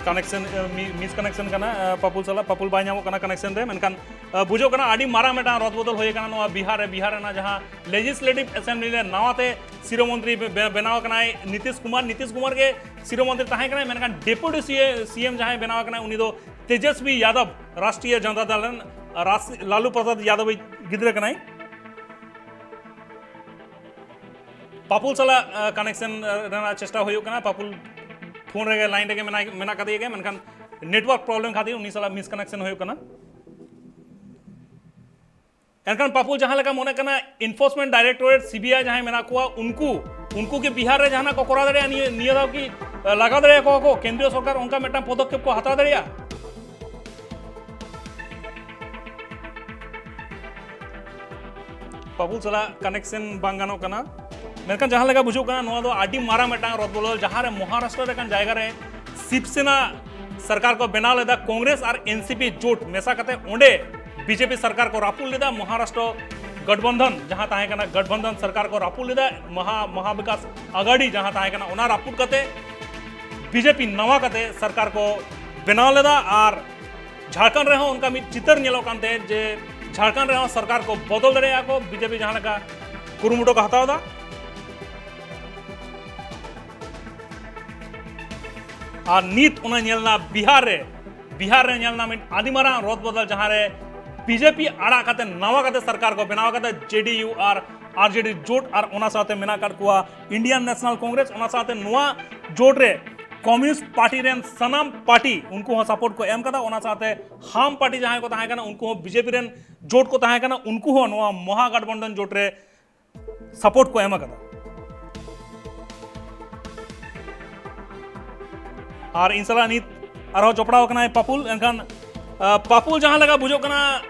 ᱠᱟᱱᱮᱠᱥᱚᱱ, ᱮ, ᱢᱤ-, ᱢᱤᱥ ᱠᱟᱱᱮᱠᱥᱚᱱ ᱠᱟᱱᱟ, ᱮ, ᱯᱟᱯᱩᱞ ᱥᱟᱞᱟᱜ, ᱯᱟᱯᱩᱞ ᱵᱟᱭ ᱧᱟᱢᱚᱜ ᱠᱟᱱᱟ ᱠᱟᱱᱮᱠᱥᱚᱱ ᱨᱮ, ᱢᱮᱱᱠᱷᱟᱱ, ᱮ, ᱵᱩᱡᱷᱟᱹᱜ ᱠᱟᱱᱟ ᱟᱹᱰᱤ ᱢᱟᱨᱟᱝ ᱢᱤᱫᱴᱟᱝ ᱨᱚᱫ ᱵᱚᱫᱚᱞ ᱦᱩᱭ ᱟᱠᱟᱱᱟ ᱱᱚᱣᱟ ᱵᱤᱦᱟᱨ ᱨᱮ, ᱵᱤᱦᱟᱨ ᱨᱮᱱᱟᱜ ᱡᱟᱦᱟᱸ ᱞᱮᱡᱤᱥᱞᱮᱴᱤᱵᱷ ᱮᱥᱮᱢᱵᱞᱤ ᱨᱮ ᱱᱟᱣᱟ ᱛᱮ ᱥᱤᱨᱟᱹ ᱢᱚᱱᱛᱨᱤ ᱵᱮ-, ᱵᱮ-, ᱵᱮᱱᱟᱣ ᱟᱠᱟᱱᱟᱭ ᱱᱤᱛᱤᱥ ᱠᱩᱢᱟᱨ᱾ ᱱᱤᱛᱤᱥ ᱠᱩᱢᱟᱨ ᱜᱮ ᱥᱤᱨᱟᱹ ᱢᱚᱱᱛᱨᱤ ᱛᱟᱦᱮᱸ ᱠᱟᱱᱟᱭ, ᱢᱮᱱᱠᱷᱟᱱ ᱰᱮᱯᱩᱴᱤ ᱥᱤ-, ᱥᱤ ᱮᱢ ᱡᱟᱦᱟᱸᱭ ᱵᱮᱱᱟᱣ ᱟᱠᱟᱱᱟᱭ ᱩᱱᱤ ᱫᱚ ᱛᱮᱡᱚᱥᱣᱤ ᱭᱟᱫᱚᱵ, ᱨᱟᱥᱴᱨᱤᱭᱚ ᱡᱚᱱᱚᱛᱟ ᱫᱚᱞ ᱨᱮᱱ ᱨᱟᱥ-, ᱞᱟᱞᱩ ᱯᱨᱚᱥᱟᱫᱽ ᱭᱟᱫᱚᱵ ᱤᱡ ᱜᱤᱫᱽᱨᱟᱹ ᱠᱟᱱᱟᱭ᱾ ᱯᱟᱯᱩᱞ ᱥᱟᱞᱟᱜ, ᱟ, ᱠᱟᱱᱮᱠᱥᱚᱱ, ᱟ, ᱨᱮᱱᱟᱜ ᱪᱮᱥᱴᱟ ᱦᱩᱭᱩᱜ ᱠᱟᱱᱟ᱾ ᱯᱟᱯᱩᱞ ᱯᱷᱳᱱ ᱨᱮᱜᱮ, ᱞᱟᱭᱤᱱ ᱨᱮᱜᱮ ᱢᱮᱱᱟᱭ, ᱢᱮᱱᱟᱜ ᱠᱟᱫᱮᱭᱟ ᱜᱮ, ᱢᱮᱱᱠᱷᱟᱱ ᱱᱮᱴᱣᱟᱨᱠ ᱯᱨᱚᱵᱞᱮᱢ ᱠᱷᱟᱹᱛᱤᱨ ᱩᱱᱤ ᱥᱟᱞᱟᱜ ᱢᱤᱥ ᱠᱟᱱᱮᱠᱥᱚᱱ ᱦᱩᱭᱩᱜ ᱠᱟᱱᱟ᱾ ᱮᱱᱠᱷᱟᱱ ᱯᱟᱯᱩᱞ, ᱡᱟᱦᱟᱸ ᱞᱮᱠᱟ ᱢᱚᱱᱮᱜ ᱠᱟᱱᱟ, ᱤᱱᱯᱷᱳᱨᱥᱢᱮᱱᱴ ᱰᱟᱭᱨᱮᱠᱴᱳᱨᱮᱴ, ᱥᱤᱵᱤᱟᱭ ᱡᱟᱦᱟᱸᱭ ᱢᱮᱱᱟᱜ ᱠᱚᱣᱟ, ᱩᱱᱠᱩ, ᱩᱱᱠᱩ ᱜᱮ ᱵᱤᱦᱟᱨ ᱨᱮ ᱡᱟᱦᱟᱱᱟᱜ ᱠᱚ ᱠᱚᱨᱟᱣ ᱫᱟᱲᱮᱭᱟᱜᱼᱟ? ᱱᱤᱭᱟᱹ, ᱱᱤᱭᱟᱹ ᱫᱷᱟᱣ ᱠᱤ, ᱟ, ᱞᱟᱜᱟᱣ ᱫᱟᱲᱮᱭᱟᱠᱚᱣᱟ ᱠᱚ? ᱠᱮᱱᱫᱨᱤᱭᱚ ᱥᱚᱨᱠᱟᱨ ᱚᱱᱠᱟ ᱢᱤᱫᱴᱟᱝ ᱯᱚᱫᱚᱠᱷᱮᱯ ᱠᱚ ᱦᱟᱛᱟᱣ ᱫᱟᱲᱮᱭᱟᱜᱼᱟ? ᱯᱟᱯᱩᱞ ᱥᱟᱞᱟᱜ ᱠᱟᱱᱮᱠᱥᱚᱱ ᱵᱟᱝ ᱜᱟᱱᱚᱜ ᱠᱟᱱᱟ᱾ ᱢᱮᱱᱠᱷᱟᱱ ᱡᱟᱦᱟᱸ ᱞᱮᱠᱟ ᱵᱩᱡᱷᱟᱹᱜ ᱠᱟᱱᱟ, ᱱᱚᱣᱟ ᱫᱚ ᱟᱹᱰᱤ ᱢᱟᱨᱟᱝ ᱢᱤᱫᱴᱟᱝ ᱨᱚᱫ ᱵᱚᱫᱚᱞ, ᱡᱟᱦᱟᱸ ᱨᱮ ᱢᱚᱦᱟᱨᱟᱥᱴᱨᱚ ᱞᱮᱠᱟᱱ ᱡᱟᱭᱜᱟ ᱨᱮ ᱥᱤᱵᱥᱮᱱᱟ ᱥᱚᱨᱠᱟᱨ ᱠᱚ ᱵᱮᱱᱟᱣ ᱞᱮᱫᱟ, ᱠᱚᱝᱜᱨᱮᱥ ᱟᱨ ᱮᱱᱥᱤᱯᱤ ᱡᱳᱴ ᱢᱮᱥᱟ ᱠᱟᱛᱮ ᱚᱸᱰᱮ ᱵᱤᱡᱮᱯᱤ ᱥᱚᱨᱠᱟᱨ ᱠᱚ ᱨᱟᱹᱯᱩᱫ ᱞᱮᱫᱟ᱾ ᱢᱚᱦᱟᱨᱟᱥᱴᱨᱚ ᱜᱚᱴᱷᱵᱚᱱᱫᱷᱚᱱ ᱡᱟᱦᱟᱸ ᱛᱟᱦᱮᱸ ᱠᱟᱱᱟ, ᱜᱚᱴᱷᱵᱚᱱᱫᱷᱚᱱ ᱥᱚᱨᱠᱟᱨ ᱠᱚ ᱨᱟᱹᱯᱩᱫ ᱞᱮᱫᱟ, ᱢᱚᱦᱟ ᱢᱚᱦᱟ ᱵᱤᱠᱟᱥ ᱟᱜᱟᱲᱤ ᱡᱟᱦᱟᱸ ᱛᱟᱦᱮᱸ ᱠᱟᱱᱟ, ᱚᱱᱟ ᱨᱟᱹᱯᱩᱫ ᱠᱟᱛᱮ ᱵᱤᱡᱮᱯᱤ ᱱᱟᱣᱟ ᱠᱟᱛᱮ ᱥᱚᱨᱠᱟᱨ ᱠᱚ ᱵᱮᱱᱟᱣ ᱞᱮᱫᱟ᱾ ᱟᱨ ᱡᱷᱟᱲᱠᱷᱚᱸᱰ ᱨᱮᱦᱚᱸ ᱚᱱᱠᱟ ᱢᱤᱫ ᱪᱤᱛᱟᱹᱨ ᱧᱮᱞᱚᱜ ᱠᱟᱱ ᱛᱟᱦᱮᱸᱫ ᱡᱮ ᱡᱷᱟᱲᱠᱷᱚᱸᱰ ᱨᱮᱦᱚᱸ ᱥᱚᱨᱠᱟᱨ ᱠᱚ ᱵᱚᱫᱚᱞ ᱫᱟᱲᱮᱭᱟᱜᱼᱟ ᱠᱚ, ᱵᱤᱡᱮᱯᱤ ᱡᱟᱦᱟᱸ ᱞᱮᱠᱟ ᱠᱩᱨᱩᱢᱩᱴᱩ ᱠᱚ ᱦᱟᱛᱟᱣ ᱮᱫᱟ᱾ ᱟᱨ ᱱᱤᱛ ᱚᱱᱟ ᱧᱮᱞ ᱮᱱᱟ ᱵᱤᱦᱟᱨ ᱨᱮ, ᱵᱤᱦᱟᱨ ᱨᱮ ᱧᱮᱞ ᱮᱱᱟ ᱢᱤᱫ ᱟᱹᱰᱤ ᱢᱟᱨᱟᱝ ᱨᱚᱫ ᱵᱚᱫᱚᱞ, ᱡᱟᱦᱟᱸ ᱨᱮ ᱵᱤᱡᱮᱯᱤ ᱟᱲᱟᱜ ᱠᱟᱛᱮ ᱱᱟᱣᱟ ᱠᱟᱛᱮ ᱥᱚᱨᱠᱟᱨ ᱠᱚ ᱵᱮᱱᱟᱣ ᱠᱟᱫᱟ, ᱡᱮᱰᱤᱭᱩ ᱟᱨ ᱟᱨᱡᱮᱰᱤ ᱡᱳᱴ, ᱟᱨ ᱚᱱᱟ ᱥᱟᱶᱛᱮ ᱢᱮᱱᱟᱜ ᱟᱠᱟᱫ ᱠᱚᱣᱟ ᱤᱱᱰᱤᱭᱟᱱ ᱱᱮᱥᱱᱟᱞ ᱠᱚᱝᱜᱨᱮᱥ, ᱚᱱᱟ ᱥᱟᱶᱛᱮ ᱱᱚᱣᱟ ᱡᱳᱴ ᱨᱮ ᱠᱚᱢᱭᱩᱱᱤᱥᱴ ᱯᱟᱨᱴᱤ ᱨᱮᱱ ᱥᱟᱱᱟᱢ ᱯᱟᱨᱴᱤ ᱩᱱᱠᱩ ᱦᱚᱸ ᱥᱟᱯᱳᱨᱴ ᱠᱚ ᱮᱢ ᱠᱟᱫᱟ᱾ ᱚᱱᱟ ᱥᱟᱶᱛᱮ ᱦᱟᱢ ᱯᱟᱨᱴᱤ ᱡᱟᱦᱟᱸᱭ ᱠᱚ ᱛᱟᱦᱮᱸ ᱠᱟᱱᱟ, ᱩᱱᱠᱩ ᱦᱚᱸ ᱵᱤᱡᱮᱯᱤ ᱨᱮᱱ ᱡᱳᱴ ᱠᱚ ᱛᱟᱦᱮᱸ ᱠᱟᱱᱟ, ᱩᱱᱠᱩ ᱦᱚᱸ ᱱᱚᱣᱟ ᱢᱚᱦᱟ ᱜᱟᱴᱵᱚᱱᱰᱚᱱ ᱡᱳᱴ ᱨᱮ ᱥᱟᱯᱳᱨᱴ ᱠᱚ ᱮᱢ ᱟᱠᱟᱫᱟ᱾ ᱟᱨ ᱤᱧ ᱥᱟᱞᱟᱜ ᱱᱤᱛ ᱟᱨᱦᱚᱸ ᱡᱚᱯᱲᱟᱣ ᱟᱠᱟᱱᱟᱭ ᱯᱟᱯᱩᱞ᱾ ᱮᱱᱠᱷᱟᱱ, ᱟ, ᱯᱟᱯᱩᱞ, ᱡᱟᱦᱟᱸ ᱞᱮᱠᱟ ᱵᱩᱡᱷᱟᱹᱜ ᱠᱟᱱᱟ,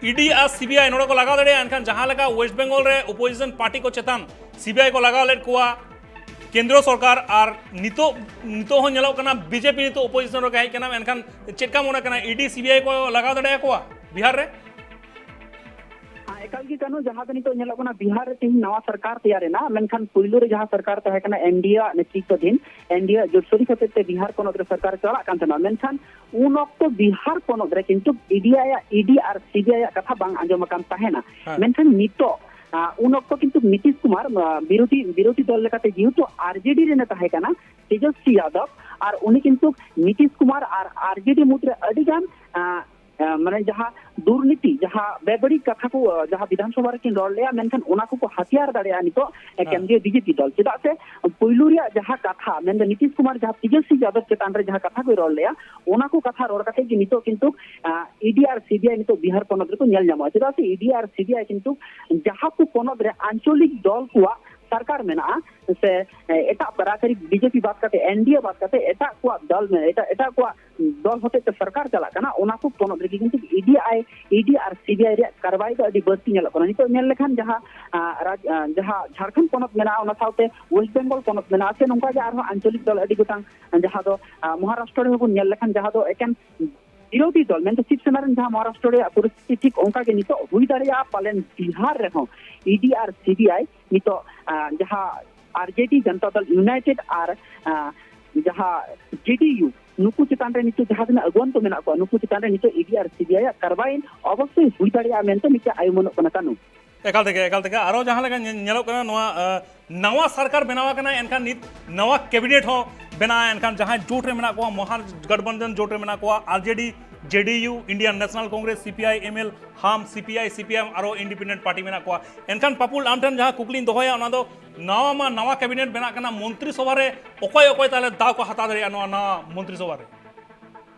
ᱤᱰᱤ ᱟᱨ ᱥᱤᱵᱤᱟᱭ ᱱᱚᱰᱮ ᱠᱚ ᱞᱟᱜᱟᱣ ᱫᱟᱲᱮᱭᱟᱜᱼᱟ, ᱮᱱᱠᱷᱟᱱ ᱡᱟᱦᱟᱸ ᱞᱮᱠᱟ ᱳᱭᱮᱥᱴ ᱵᱮᱝᱜᱚᱞ ᱨᱮ ᱚᱯᱳᱡᱤᱥᱚᱱ ᱯᱟᱨᱴᱤ ᱠᱚ ᱪᱮᱛᱟᱱ ᱥᱤᱵᱤᱟᱭ ᱠᱚ ᱞᱟᱜᱟᱣ ᱞᱮᱫ ᱠᱚᱣᱟ ᱠᱮᱱᱫᱨᱚ ᱥᱚᱨᱠᱟᱨ, ᱟᱨ ᱱᱤᱛᱚᱜ, ᱱᱤᱛᱚᱜ ᱦᱚᱸ ᱧᱮᱞᱚᱜ ᱠᱟᱱᱟ ᱵᱤᱡᱮᱯᱤ ᱱᱤᱛᱚᱜ ᱚᱯᱳᱡᱤᱥᱚᱱ ᱨᱮ ᱦᱮᱡ ᱠᱟᱱᱟ, ᱮᱱᱠᱷᱟᱱ ᱪᱮᱫ ᱞᱮᱠᱟ ᱢᱚᱱᱮ ᱠᱟᱱᱟ, ᱤᱰᱤ ᱥᱤᱵᱤᱟᱭ ᱠᱚ ᱞᱟᱜᱟᱣ ᱫᱟᱲᱮᱭᱟᱠᱚᱣᱟ ᱵᱤᱦᱟᱨ ᱨᱮ? ᱦᱮᱸ, ᱮᱠᱟᱞ ᱜᱮ ᱠᱟᱱᱩ, ᱡᱟᱦᱟᱸ ᱫᱚ ᱱᱤᱛᱚᱜ ᱧᱮᱞᱚᱜ ᱠᱟᱱᱟ ᱵᱤᱦᱟᱨ ᱨᱮ ᱛᱮᱦᱮᱧ ᱱᱟᱣᱟ ᱥᱚᱨᱠᱟᱨ ᱛᱮᱭᱟᱨ ᱮᱱᱟ, ᱢᱮᱱᱠᱷᱟᱱ ᱯᱩᱭᱞᱩ ᱨᱮ ᱡᱟᱦᱟᱸ ᱥᱚᱨᱠᱟᱨ ᱛᱟᱦᱮᱸ ᱠᱟᱱᱟ ᱮᱱᱰᱤᱮ ᱟᱜ ᱱᱮᱛᱨᱤᱛᱵᱟᱫᱷᱤᱱ, ᱮᱱᱰᱤᱮ ᱟᱜ ᱡᱳᱴ ᱥᱚᱨᱤᱠ ᱦᱚᱛᱮᱡ ᱛᱮ ᱵᱤᱦᱟᱨ ᱯᱚᱱᱚᱛ ᱨᱮ ᱥᱚᱨᱠᱟᱨ ᱪᱟᱞᱟᱜ ᱠᱟᱱ ᱛᱟᱦᱮᱱᱟ, ᱢᱮᱱᱠᱷᱟᱱ ᱩᱱ ᱚᱠᱛᱚ ᱵᱤᱦᱟᱨ ᱯᱚᱱᱚᱛ ᱨᱮ ᱠᱤᱱᱛᱩ ᱤᱰᱤ ᱟᱭᱟᱜ, ᱤᱰᱤ ᱟᱨ ᱥᱤᱵᱤᱟᱭ ᱟᱜ ᱠᱟᱛᱷᱟ ᱵᱟᱝ ᱟᱸᱡᱚᱢ ᱟᱠᱟᱱ ᱛᱟᱦᱮᱱᱟ᱾ ᱦᱮᱸ᱾ ᱢᱮᱱᱠᱷᱟᱱ ᱱᱤᱛᱚᱜ, ᱟ, ᱩᱱ ᱚᱠᱛᱚ ᱠᱤᱱᱛᱩ ᱱᱤᱛᱤᱥ ᱠᱩᱢᱟᱨ, ᱟ, ᱵᱤᱨᱳᱫᱷᱤ, ᱵᱤᱨᱳᱫᱷᱤ ᱫᱚᱞ ᱞᱮᱠᱟᱛᱮ ᱡᱮᱦᱮᱛᱩ ᱟᱨᱡᱮᱰᱤ ᱨᱮᱱᱮ ᱛᱟᱦᱮᱸ ᱠᱟᱱᱟ, ᱛᱮᱡᱚᱥᱣᱤ ᱡᱟᱫᱚᱵ, ᱟᱨ ᱩᱱᱤ ᱠᱤᱱᱛᱩ ᱱᱤᱛᱤᱥ ᱠᱩᱢᱟᱨ ᱟᱨ ᱟᱨᱡᱮᱰᱤ ᱢᱩᱫᱽᱨᱮ ᱟᱹᱰᱤ ᱜᱟᱱ, ᱟ, ᱟ, ᱢᱟᱱᱮ ᱡᱟᱦᱟᱸ ᱫᱩᱨᱱᱤᱛᱤ, ᱡᱟᱦᱟᱸ ᱵᱮᱵᱟᱹᱲᱤᱡ ᱠᱟᱛᱷᱟ ᱠᱚ, ᱟ, ᱡᱟᱦᱟᱸ ᱵᱤᱫᱷᱟᱱ ᱥᱚᱵᱷᱟ ᱨᱮᱠᱤᱱ ᱨᱚᱲ ᱞᱮᱜᱼᱟ, ᱢᱮᱱᱠᱷᱟᱱ ᱚᱱᱟ ᱠᱚᱠᱚ ᱦᱟᱛᱤᱭᱟᱨ ᱫᱟᱲᱮᱭᱟᱜᱼᱟ ᱱᱤᱛᱚᱜ, ᱮ, ᱦᱮᱸ᱾ ᱠᱮᱱᱫᱨᱤᱭᱚ ᱵᱤᱡᱮᱯᱤ ᱫᱚᱞ᱾ ᱪᱮᱫᱟᱜ ᱥᱮ ᱯᱩᱭᱞᱩ ᱨᱮᱭᱟᱜ ᱡᱟᱦᱟᱸ ᱠᱟᱛᱷᱟ, ᱢᱮᱱᱫᱚ ᱱᱤᱛᱤᱥ ᱠᱩᱢᱟᱨ ᱡᱟᱦᱟᱸ ᱛᱮᱡᱚᱥᱣᱤ ᱡᱟᱫᱚᱵ ᱪᱮᱛᱟᱱ ᱨᱮ ᱡᱟᱦᱟᱸ ᱠᱟᱛᱷᱟ ᱠᱚᱭ ᱨᱚᱲ ᱞᱮᱜᱼᱟ, ᱚᱱᱟ ᱠᱚ ᱠᱟᱛᱷᱟ ᱨᱚᱲ ᱠᱟᱛᱮ ᱜᱮ ᱱᱤᱛᱚᱜ ᱠᱤᱱᱛᱩ, ᱟ, ᱤᱰᱤ ᱟᱨ ᱥᱤᱵᱤᱟᱭ ᱱᱤᱛᱚᱜ ᱵᱤᱦᱟᱨ ᱯᱚᱱᱚᱛ ᱨᱮᱠᱚ ᱧᱮᱞ ᱧᱟᱢᱚᱜᱼᱟ᱾ ᱪᱮᱫᱟᱜ ᱥᱮ ᱤᱰᱤ ᱟᱨ ᱥᱤᱵᱤᱟᱭ ᱠᱤᱱᱛᱩ ᱡᱟᱦᱟᱸ ᱠᱚ ᱯᱚᱱᱚᱛ ᱨᱮ ᱟᱧᱪᱚᱞᱤᱠ ᱫᱚᱞ ᱠᱚᱣᱟᱜ ᱥᱚᱨᱠᱟᱨ ᱢᱮᱱᱟᱜᱼᱟ, ᱥᱮ, ᱮ, ᱮᱴᱟᱜ ᱯᱟᱨᱟᱠᱟᱨᱤ ᱵᱤᱡᱮᱯᱤ ᱵᱟᱫ ᱠᱟᱛᱮ, ᱮᱱᱰᱤᱮ ᱵᱟᱫ ᱠᱟᱛᱮ ᱮᱴᱟᱜ ᱠᱚᱣᱟᱜ ᱫᱚᱞ ᱢᱮ-, ᱮᱴᱟᱜ, ᱮᱴᱟᱜ ᱠᱚᱣᱟᱜ ᱫᱚᱞ ᱦᱚᱛᱮᱡ ᱛᱮ ᱥᱚᱨᱠᱟᱨ ᱪᱟᱞᱟᱜ ᱠᱟᱱᱟ, ᱚᱱᱟ ᱠᱚ ᱯᱚᱱᱚᱛ ᱨᱮᱜᱮ ᱠᱤᱱᱛᱩ ᱤᱰᱤ ᱟᱭ, ᱤᱰᱤ ᱟᱨ ᱥᱤᱵᱤᱟᱭ ᱨᱮᱭᱟᱜ ᱠᱟᱨᱣᱟᱭ ᱫᱚ ᱟᱹᱰᱤ ᱵᱟᱹᱲᱛᱤ ᱧᱮᱞᱚᱜ ᱠᱟᱱᱟ᱾ ᱱᱤᱛᱚᱜ ᱧᱮᱞ ᱞᱮᱠᱷᱟᱱ ᱡᱟᱦᱟᱸ, ᱟ, ᱨᱟᱡᱽ-, ᱟ, ᱡᱟᱦᱟᱸ ᱡᱷᱟᱲᱠᱷᱚᱸᱰ ᱯᱚᱱᱚᱛ ᱢᱮᱱᱟᱜᱼᱟ, ᱚᱱᱟ ᱥᱟᱶᱛᱮ ᱳᱭᱮᱥᱴ ᱵᱮᱝᱜᱚᱞ ᱯᱚᱱᱚᱛ ᱢᱮᱱᱟᱜᱼᱟ, ᱥᱮ ᱱᱚᱝᱠᱟ ᱜᱮ ᱟᱨᱦᱚᱸ ᱟᱧᱪᱚᱞᱤᱠ ᱫᱚᱞ ᱟᱹᱰᱤ ᱜᱚᱴᱟᱝ, ᱡᱟᱦᱟᱸ ᱫᱚ, ᱟ, ᱢᱚᱦᱟᱨᱟᱥᱴᱨᱚ ᱨᱮᱦᱚᱸ ᱵᱚᱱ ᱧᱮᱞ ᱞᱮᱠᱷᱟᱱ ᱡᱟᱦᱟᱸ ᱫᱚ ᱮᱠᱮᱱ ᱵᱤᱨᱳᱫᱷᱤ ᱫᱚᱞ ᱢᱮᱱᱫᱚ ᱥᱤᱵ ᱥᱮᱱᱟ ᱨᱮᱱ ᱡᱟᱦᱟᱸ ᱢᱚᱦᱟᱨᱟᱥᱴᱨᱚ ᱨᱮᱭᱟᱜ ᱯᱚᱨᱤᱥᱛᱷᱤᱛᱤ ᱴᱷᱤᱠ ᱚᱱᱠᱟ ᱜᱮ ᱱᱤᱛᱚᱜ ᱦᱩᱭ ᱫᱟᱲᱮᱭᱟᱜᱼᱟ᱾ ᱯᱟᱞᱮᱱ ᱵᱤᱦᱟᱨ ᱨᱮᱦᱚᱸ ᱤᱰᱤ ᱟᱨ ᱥᱤᱵᱤᱟᱭ ᱱᱤᱛᱚᱜ ᱟᱸ, ᱡᱟᱦᱟᱸ ᱟᱨᱡᱮᱰᱤ ᱡᱚᱱᱛᱟ ᱫᱚᱞ ᱤᱭᱩᱱᱟᱭᱴᱮᱰ ᱟᱨ ᱟᱸ, ᱡᱟᱦᱟᱸ ᱡᱮᱰᱤᱭᱩ ᱱᱩᱠᱩ ᱪᱮᱛᱟᱱ ᱨᱮ ᱱᱤᱛᱚᱜ ᱡᱟᱦᱟᱸ ᱛᱤᱱᱟᱹᱜ ᱟᱹᱜᱩᱣᱟᱹᱱ ᱠᱚ ᱢᱮᱱᱟᱜ ᱠᱚᱣᱟ, ᱱᱩᱠᱩ ᱪᱮᱛᱟᱱ ᱨᱮ ᱱᱤᱛᱚᱜ ᱤᱰᱤ ᱟᱨ ᱥᱤᱵᱤᱟᱭ ᱟᱜ ᱠᱟᱨᱵᱟᱭ ᱚᱵᱚᱥᱥᱳᱭ ᱦᱩᱭ ᱫᱟᱲᱮᱭᱟᱜᱼᱟ ᱢᱮᱱᱛᱮ ᱢᱤᱫᱴᱮᱱ ᱟᱭᱩᱢᱟᱹᱱᱚᱜ ᱠᱟᱱᱟ᱾ ᱠᱟᱹᱱᱩ᱾ ᱮᱠᱟᱞ ᱛᱮᱜᱮ, ᱮᱠᱟᱞ ᱛᱮᱜᱮ᱾ ᱟᱨᱚ ᱡᱟᱦᱟᱸ ᱞᱮᱠᱟ ᱧᱮ-, ᱧᱮᱞᱚᱜ ᱠᱟᱱᱟ, ᱱᱚᱣᱟ, ᱟᱸ, ᱱᱟᱣᱟ ᱥᱚᱨᱠᱟᱨ ᱵᱮᱱᱟᱣ ᱟᱠᱟᱱᱟ, ᱮᱱᱠᱷᱟᱱ ᱱᱤᱛ ᱱᱟᱣᱟ ᱠᱮᱵᱤᱱᱮᱴ ᱦᱚᱸ ᱵᱮᱱᱟᱜᱼᱟ᱾ ᱮᱱᱠᱷᱟᱱ ᱡᱟᱦᱟᱸᱭ ᱡᱳᱴ ᱨᱮ ᱢᱮᱱᱟᱜ ᱠᱚᱣᱟ, ᱢᱚᱦᱟᱜᱚᱴᱵᱚᱱᱫᱷᱚᱱ ᱡᱳᱴ ᱨᱮ ᱢᱮᱱᱟᱜ ᱠᱚᱣᱟ, ᱟᱨᱡᱮᱰᱤ, ᱡᱮᱰᱤᱭᱩ, ᱤᱱᱰᱤᱭᱟᱱ ᱱᱮᱥᱚᱱᱟᱞ ᱠᱚᱝᱜᱨᱮᱥ, ᱥᱤᱯᱤᱟᱭ ᱮᱢᱮᱞ, ᱦᱟᱢ, ᱥᱤᱯᱤᱟᱭ, ᱥᱤᱯᱤᱟᱭᱮᱢ, ᱟᱨᱚ ᱤᱱᱰᱤᱯᱮᱱᱰᱮᱱᱴ ᱯᱟᱨᱴᱤ ᱢᱮᱱᱟᱜ ᱠᱚᱣᱟ᱾ ᱮᱱᱠᱷᱟᱱ ᱯᱟᱯᱩᱞ, ᱟᱢ ᱴᱷᱮᱱ ᱡᱟᱦᱟᱸ ᱠᱩᱠᱞᱤᱧ ᱫᱚᱦᱚᱭᱟ, ᱚᱱᱟ ᱫᱚ ᱱᱟᱣᱟ ᱢᱟ ᱱᱟᱣᱟ ᱠᱮᱵᱤᱱᱮᱴ ᱵᱮᱱᱟᱜ ᱠᱟᱱᱟ, ᱢᱚᱱᱛᱨᱤ ᱥᱚᱵᱷᱟ ᱨᱮ ᱚᱠᱚᱭ ᱚᱠᱚᱭ ᱛᱟᱦᱞᱮ ᱫᱟᱣ ᱠᱚ ᱦᱟᱛᱟᱣ ᱫᱟᱲᱮᱭᱟᱜᱼᱟ ᱱᱚᱣᱟ ᱱᱟᱣᱟ ᱢᱚᱱᱛᱨᱤ ᱥᱚᱵᱷᱟ ᱨᱮ?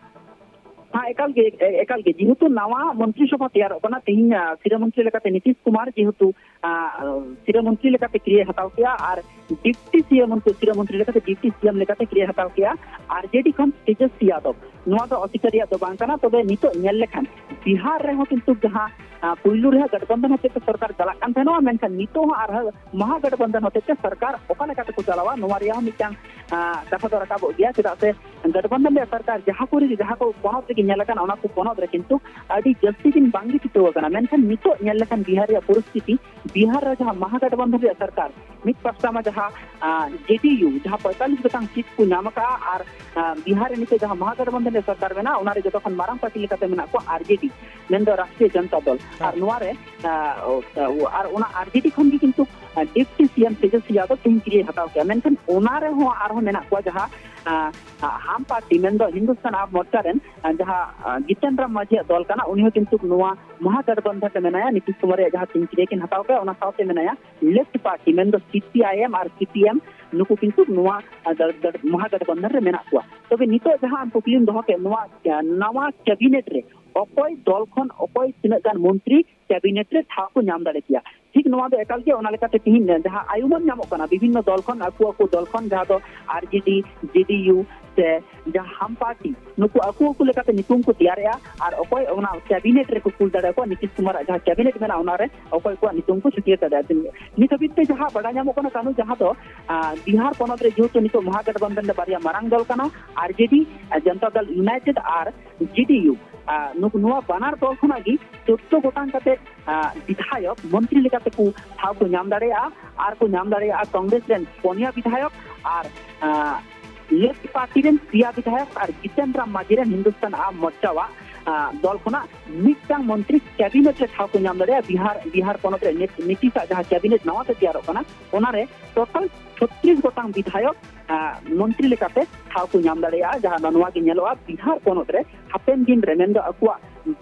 ᱦᱮᱸ, ᱮᱠᱟᱞ ᱜᱮ, ᱮ-, ᱮᱠᱟᱞ ᱜᱮ᱾ ᱡᱮᱦᱮᱛᱩ ᱱᱟᱣᱟ ᱢᱚᱱᱛᱨᱤ ᱥᱚᱵᱷᱟ ᱛᱮᱭᱟᱨᱚᱜ ᱠᱟᱱᱟ, ᱛᱮᱦᱮᱧ, ᱟ, ᱥᱤᱨᱟᱹ ᱢᱚᱱᱛᱨᱤ ᱞᱮᱠᱟᱛᱮ ᱱᱤᱛᱤᱥ ᱠᱩᱢᱟᱨ ᱡᱮᱦᱮᱛᱩ, ᱟ, ᱥᱤᱨᱟᱹ ᱢᱚᱱᱛᱨᱤ ᱞᱮᱠᱟᱛᱮ ᱠᱤᱨᱤᱭᱟᱹ ᱦᱟᱛᱟᱣ ᱠᱮᱜᱼᱟ ᱟᱨ ᱰᱤᱯᱴᱤ ᱥᱤ ᱮᱢ ᱢᱚᱱᱛᱨᱤ, ᱥᱤᱨᱟᱹ ᱢᱚᱱᱛᱨᱤ ᱞᱮᱠᱟᱛᱮ ᱰᱤᱯᱴᱤ ᱥᱤ ᱮᱢ ᱞᱮᱠᱟᱛᱮ ᱠᱤᱨᱤᱭᱟᱹ ᱦᱟᱛᱟᱣ ᱠᱮᱜᱼᱟ ᱟᱨᱡᱮᱰᱤ ᱠᱷᱚᱱ ᱛᱮᱡᱚᱥᱣᱤ ᱭᱟᱫᱚᱵ᱾ ᱱᱚᱣᱟ ᱫᱚ ᱚᱥᱤᱠᱟᱹᱨ ᱨᱮᱭᱟᱜ ᱫᱚ ᱵᱟᱝ ᱠᱟᱱᱟ᱾ ᱛᱚᱵᱮ ᱱᱤᱛᱚᱜ ᱧᱮᱞ ᱞᱮᱠᱷᱟᱱ ᱵᱤᱦᱟᱨ ᱨᱮᱦᱚᱸ ᱠᱤᱱᱛᱩ ᱡᱟᱦᱟᱸ, ᱟ, ᱯᱩᱭᱞᱩ ᱨᱮᱦᱚᱸ ᱜᱟᱴᱵᱚᱱᱫᱷᱚᱱ ᱦᱚᱛᱮᱡ ᱛᱮ ᱥᱚᱨᱠᱟᱨ ᱪᱟᱞᱟᱜ ᱠᱟᱱ ᱛᱟᱦᱮᱱᱟ, ᱢᱮᱱᱠᱷᱟᱱ ᱱᱤᱛᱚᱜ ᱦᱚᱸ ᱟᱨᱦᱚᱸ ᱢᱚᱦᱟᱜᱟᱴᱵᱚᱱᱫᱷᱚᱱ ᱦᱚᱛᱮᱡ ᱛᱮ ᱥᱚᱨᱠᱟᱨ ᱚᱠᱟ ᱞᱮᱠᱟ ᱛᱮᱠᱚ ᱪᱟᱞᱟᱣᱟ, ᱱᱚᱣᱟ ᱨᱮᱭᱟᱜ ᱦᱚᱸ ᱢᱤᱫᱴᱟᱝ, ᱟ, ᱠᱟᱛᱷᱟ ᱫᱚ ᱨᱟᱠᱟᱵᱚᱜ ᱜᱮᱭᱟ᱾ ᱪᱮᱫᱟᱜ ᱥᱮ ᱜᱟᱴᱵᱚᱱᱫᱷᱚᱱ ᱨᱮᱭᱟᱜ ᱥᱚᱨᱠᱟᱨ ᱡᱟᱦᱟᱸ ᱠᱚᱨᱮ, ᱡᱟᱦᱟᱸ ᱠᱚ ᱯᱚᱱᱚᱛ ᱨᱮᱜᱮ ᱧᱮᱞ ᱟᱠᱟᱱᱟ, ᱚᱱᱟ ᱠᱚ ᱯᱚᱱᱚᱛ ᱨᱮ ᱠᱤᱱᱛᱩ ᱟᱹᱰᱤ ᱡᱟᱹᱥᱛᱤ ᱫᱤᱱ ᱵᱟᱝᱜᱮ ᱪᱷᱩᱴᱟᱹᱣ ᱟᱠᱟᱱᱟ᱾ ᱢᱮᱱᱠᱷᱟᱱ ᱱᱤᱛᱚᱜ ᱧᱮᱞ ᱞᱮᱠᱷᱟᱱ ᱵᱤᱦᱟᱨ ᱨᱮᱭᱟᱜ ᱯᱚᱨᱤᱥᱛᱷᱤᱛᱤ, ᱵᱤᱦᱟᱨ ᱨᱮ ᱡᱟᱦᱟᱸ ᱢᱚᱦᱟᱜᱟᱴᱵᱚᱱᱫᱷᱚᱱ ᱨᱮᱭᱟᱜ ᱥᱚᱨᱠᱟᱨ, ᱢᱤᱫ ᱯᱟᱥᱴᱟ ᱢᱟ ᱡᱟᱦᱟᱸ, ᱟ, ᱡᱮᱰᱤᱭᱩ, ᱡᱟᱦᱟᱸ ᱯᱚᱸᱭᱛᱟᱞᱞᱤᱥ ᱜᱚᱴᱟᱝ ᱥᱤᱴ ᱠᱚ ᱧᱟᱢ ᱟᱠᱟᱫᱼᱟ, ᱟᱨ, ᱟ, ᱵᱤᱦᱟᱨ ᱨᱮ ᱱᱤᱛᱚᱜ ᱡᱟᱦᱟᱸ ᱢᱚᱦᱟᱜᱟᱴᱵᱚᱱᱫᱷᱚᱱ ᱨᱮᱭᱟᱜ ᱥᱚᱨᱠᱟᱨ ᱢᱮᱱᱟᱜᱼᱟ, ᱚᱱᱟ ᱨᱮ ᱡᱚᱛᱚ ᱠᱷᱚᱱ ᱢᱟᱨᱟᱝ ᱯᱟᱨᱴᱤ ᱞᱮᱠᱟᱛᱮ ᱢᱮᱱᱟᱜ ᱠᱚᱣᱟ ᱟᱨᱡᱮᱰᱤ, ᱢᱮᱱᱫᱚ ᱨᱟᱥᱴᱨᱤᱭᱚ ᱡᱚᱱᱛᱟ ᱫᱚᱞ᱾ ᱦᱮᱸ᱾ ᱟᱨ ᱱᱚᱣᱟ ᱨᱮ, ᱟ, ᱚ, ᱟᱨ ᱚᱱᱟ ᱟᱨᱡᱮᱰᱤ ᱠᱷᱚᱱ ᱜᱮ ᱠᱤᱱᱛᱩ, ᱟ, ᱰᱤᱯᱴᱤ ᱥᱤ ᱮᱢ ᱛᱮᱡᱚᱥᱣᱤ ᱭᱟᱫᱚᱵ ᱛᱮᱦᱮᱧ ᱠᱤᱨᱤᱭᱟᱹ ᱦᱟᱛᱟᱣ ᱠᱮᱜᱼᱟ᱾ ᱢᱮᱱᱠᱷᱟᱱ ᱚᱱᱟ ᱨᱮᱦᱚᱸ ᱟᱨᱦᱚᱸ ᱢᱮᱱᱟᱜ ᱠᱚᱣᱟ ᱡᱟᱦᱟᱸ, ᱟ, ᱟ, ᱦᱟᱢ ᱯᱟᱨᱴᱤ, ᱢᱮᱱᱫᱚ ᱦᱤᱱᱫᱩᱥᱛᱟᱱ ᱟᱣᱟᱢ ᱢᱳᱨᱪᱟ ᱨᱮᱱ, ᱟ, ᱡᱟᱦᱟᱸ, ᱟ, ᱡᱤᱛᱮᱱ ᱨᱟᱢ ᱢᱟᱹᱡᱷᱤᱭᱟᱜ ᱫᱚᱞ ᱠᱟᱱᱟ, ᱩᱱᱤ ᱦᱚᱸ ᱠᱤᱱᱛᱩ ᱱᱚᱣᱟ ᱢᱚᱦᱟᱜᱟᱴᱵᱚᱱᱫᱷᱚᱱ ᱨᱮ ᱢᱮᱱᱟᱭᱟ᱾ ᱱᱤᱛᱤᱥ ᱠᱩᱢᱟᱨ ᱨᱮᱭᱟᱜ ᱡᱟᱦᱟᱸ ᱛᱤᱱ ᱠᱤᱨᱤᱭᱟᱹ ᱠᱤᱱ ᱦᱟᱛᱟᱣ ᱠᱮᱜᱼᱟ, ᱚᱱᱟ ᱥᱟᱶᱛᱮ ᱢᱮᱱᱟᱭᱟ ᱞᱮᱯᱷᱴ ᱯᱟᱨᱴᱤ, ᱢᱮᱱᱫᱚ ᱥᱤᱯᱤᱟᱭᱮᱢ ᱟᱨ ᱥᱤᱯᱤᱮᱢ, ᱱᱩᱠᱩ ᱠᱤᱱᱛᱩ ᱱᱚᱣᱟ, ᱟ, ᱜᱟᱲ-, ᱜᱟᱲ-, ᱢᱚᱦᱟᱜᱟᱴᱵᱚᱱᱫᱷᱚᱱ ᱨᱮ ᱢᱮᱱᱟᱜ ᱠᱚᱣᱟ᱾ ᱛᱚᱵᱮ ᱱᱤᱛᱚᱜ ᱡᱟᱦᱟᱸ ᱟᱢ ᱠᱩᱠᱞᱤᱢ ᱫᱚᱦᱚ ᱠᱮᱫ, ᱱᱚᱣᱟ, ᱟ, ᱱᱟᱣᱟ ᱠᱮᱵᱤᱱᱮᱴ ᱨᱮ ᱚᱠᱚᱭ ᱫᱚᱞ ᱠᱷᱚᱱ ᱚᱠᱚᱭ ᱛᱤᱱᱟᱹᱜ ᱜᱟᱱ ᱢᱚᱱᱛᱨᱤ ᱠᱮᱵᱤᱱᱮᱴ ᱨᱮ ᱴᱷᱟᱶ ᱠᱚ ᱧᱟᱢ ᱫᱟᱲᱮ ᱠᱮᱭᱟ, ᱴᱷᱤᱠ ᱱᱚᱣᱟ ᱫᱚ ᱮᱠᱟᱞ ᱜᱮ ᱚᱱᱟ ᱞᱮᱠᱟᱛᱮ ᱛᱤᱦᱤᱧ ᱡᱟᱦᱟᱸ ᱟᱭᱩᱢᱟᱹᱱ ᱧᱟᱢᱚᱜ ᱠᱟᱱᱟ, ᱵᱤᱵᱷᱤᱱᱱᱚ ᱫᱚᱞ ᱠᱷᱚᱱ, ᱟᱠᱚ ᱟᱠᱚ ᱫᱚᱞ ᱠᱷᱚᱱ, ᱡᱟᱦᱟᱸ ᱫᱚ ᱟᱨᱡᱮᱰᱤ, ᱡᱮᱰᱤᱭᱩ, ᱥᱮ ᱡᱟᱦᱟᱸ ᱦᱟᱢ ᱯᱟᱨᱴᱤ, ᱱᱩᱠᱩ ᱟᱠᱚ ᱟᱠᱚ ᱞᱮᱠᱟᱛᱮ ᱧᱩᱛᱩᱢ ᱠᱚ ᱛᱮᱭᱟᱨᱮᱜᱼᱟ ᱟᱨ ᱚᱠᱚᱭ ᱚᱱᱟ ᱠᱮᱵᱤᱱᱮᱴ ᱨᱮᱠᱚ ᱠᱩᱞ ᱫᱟᱲᱮᱭᱟᱠᱚᱣᱟ, ᱱᱤᱛᱤᱥ ᱠᱩᱢᱟᱨᱟᱜ ᱡᱟᱦᱟᱸ ᱠᱮᱵᱤᱱᱮᱴ ᱢᱮᱱᱟᱜᱼᱟ, ᱚᱱᱟᱨᱮ ᱚᱠᱚᱭ ᱠᱚᱣᱟᱜ ᱧᱩᱛᱩᱢ ᱠᱚ ᱥᱮᱴᱮᱨ ᱫᱟᱲᱮᱭᱟᱜᱼᱟ᱾ ᱱᱤᱛ ᱦᱟᱹᱵᱤᱡ ᱛᱮ ᱡᱟᱦᱟᱸ ᱵᱟᱰᱟᱭ ᱧᱟᱢᱚᱜ ᱠᱟᱱᱟ, ᱠᱟᱹᱱᱩ, ᱡᱟᱦᱟᱸ ᱫᱚ ᱟᱸ, ᱵᱤᱦᱟᱨ ᱯᱚᱱᱚᱛ ᱨᱮ ᱡᱮᱦᱮᱛᱩ ᱱᱤᱛᱚᱜ ᱢᱚᱦᱟᱜᱚᱴᱵᱚᱱᱫᱷᱚᱱ ᱨᱮ ᱵᱟᱨᱭᱟ ᱢᱟᱨᱟᱝ ᱫᱚᱞ ᱠᱟᱱᱟ, ᱟᱨᱡᱮᱰᱤ, ᱟᱸ, ᱡᱚᱱᱛᱟ ᱫᱚᱞ ᱤᱭᱩᱱᱟᱭᱴᱮᱰ ᱟᱨ ᱡᱮᱰᱤᱭᱩ, ᱟᱸ, ᱱᱩᱠᱩ ᱱᱚᱣᱟ ᱵᱟᱱᱟᱨ ᱫᱚᱞ ᱠᱷᱚᱱᱟᱜ ᱜᱮ ᱪᱳᱫᱽᱫᱳ ᱜᱚᱴᱟᱝ ᱠᱟᱛᱮ, ᱟᱸ, ᱵᱤᱫᱷᱟᱭᱚᱠ ᱢᱚᱱᱛᱨᱤ ᱞᱮᱠᱟᱛᱮ ᱠᱚ ᱴᱷᱟᱶ ᱠᱚ ᱧᱟᱢ ᱫᱟᱲᱮᱭᱟᱜᱼᱟ ᱟᱨ ᱠᱚ ᱧᱟᱢ ᱫᱟᱲᱮᱭᱟᱜᱼᱟ ᱠᱚᱝᱜᱨᱮᱥ ᱨᱮᱱ ᱯᱩᱱᱭᱟ ᱵᱤᱫᱷᱟᱭᱚᱠ ᱟᱨ, ᱟᱸ, ᱞᱮᱯᱷᱴ ᱯᱟᱨᱴᱤ ᱨᱮᱱ ᱯᱮᱭᱟ ᱵᱤᱫᱷᱟᱭᱚᱠ ᱟᱨ ᱡᱤᱛᱚᱱ ᱨᱟᱢ ᱢᱟᱹᱡᱷᱤ ᱨᱮᱱ ᱦᱤᱱᱫᱩᱥᱛᱟᱱ ᱟᱣᱟᱢ ᱢᱳᱨᱪᱟ ᱣᱟᱜ, ᱟᱸ, ᱫᱚᱞ ᱠᱷᱚᱱᱟᱜ ᱢᱤᱫᱴᱟᱝ ᱢᱚᱱᱛᱨᱤ ᱠᱮᱵᱤᱱᱮᱴ ᱨᱮ ᱴᱷᱟᱶ ᱠᱚ ᱧᱟᱢ ᱫᱟᱲᱮᱭᱟᱜᱼᱟ᱾ ᱵᱤᱦᱟᱨ, ᱵᱤᱦᱟᱨ ᱯᱚᱱᱚᱛ ᱨᱮ ᱱᱤᱛ, ᱱᱤᱛᱤᱥᱟᱜ ᱡᱟᱦᱟᱸ ᱠᱮᱵᱤᱱᱮᱴ ᱱᱟᱣᱟ ᱛᱮ ᱛᱮᱭᱟᱨᱚᱜ ᱠᱟᱱᱟ, ᱚᱱᱟᱨᱮ ᱴᱳᱴᱟᱞ ᱪᱷᱚᱛᱨᱤᱥ ᱜᱚᱴᱟᱝ ᱵᱤᱫᱷᱟᱭᱚᱠ, ᱟᱸ, ᱢᱚᱱᱛᱨᱤ ᱞᱮᱠᱟᱛᱮ ᱴᱷᱟᱶ ᱠᱚ ᱧᱟᱢ ᱫᱟᱲᱮᱭᱟᱜᱼᱟ, ᱡᱟᱦᱟᱸ ᱫᱚ ᱱᱚᱣᱟ ᱜᱮ ᱧᱮᱞᱚᱜᱼᱟ ᱵᱤᱦᱟᱨ ᱯᱚᱱᱚᱛ ᱨᱮ ᱦᱟᱯᱮᱱ ᱫᱤᱱ ᱨᱮ, ᱢᱮᱱᱫᱚ ᱟᱠᱚᱣᱟᱜ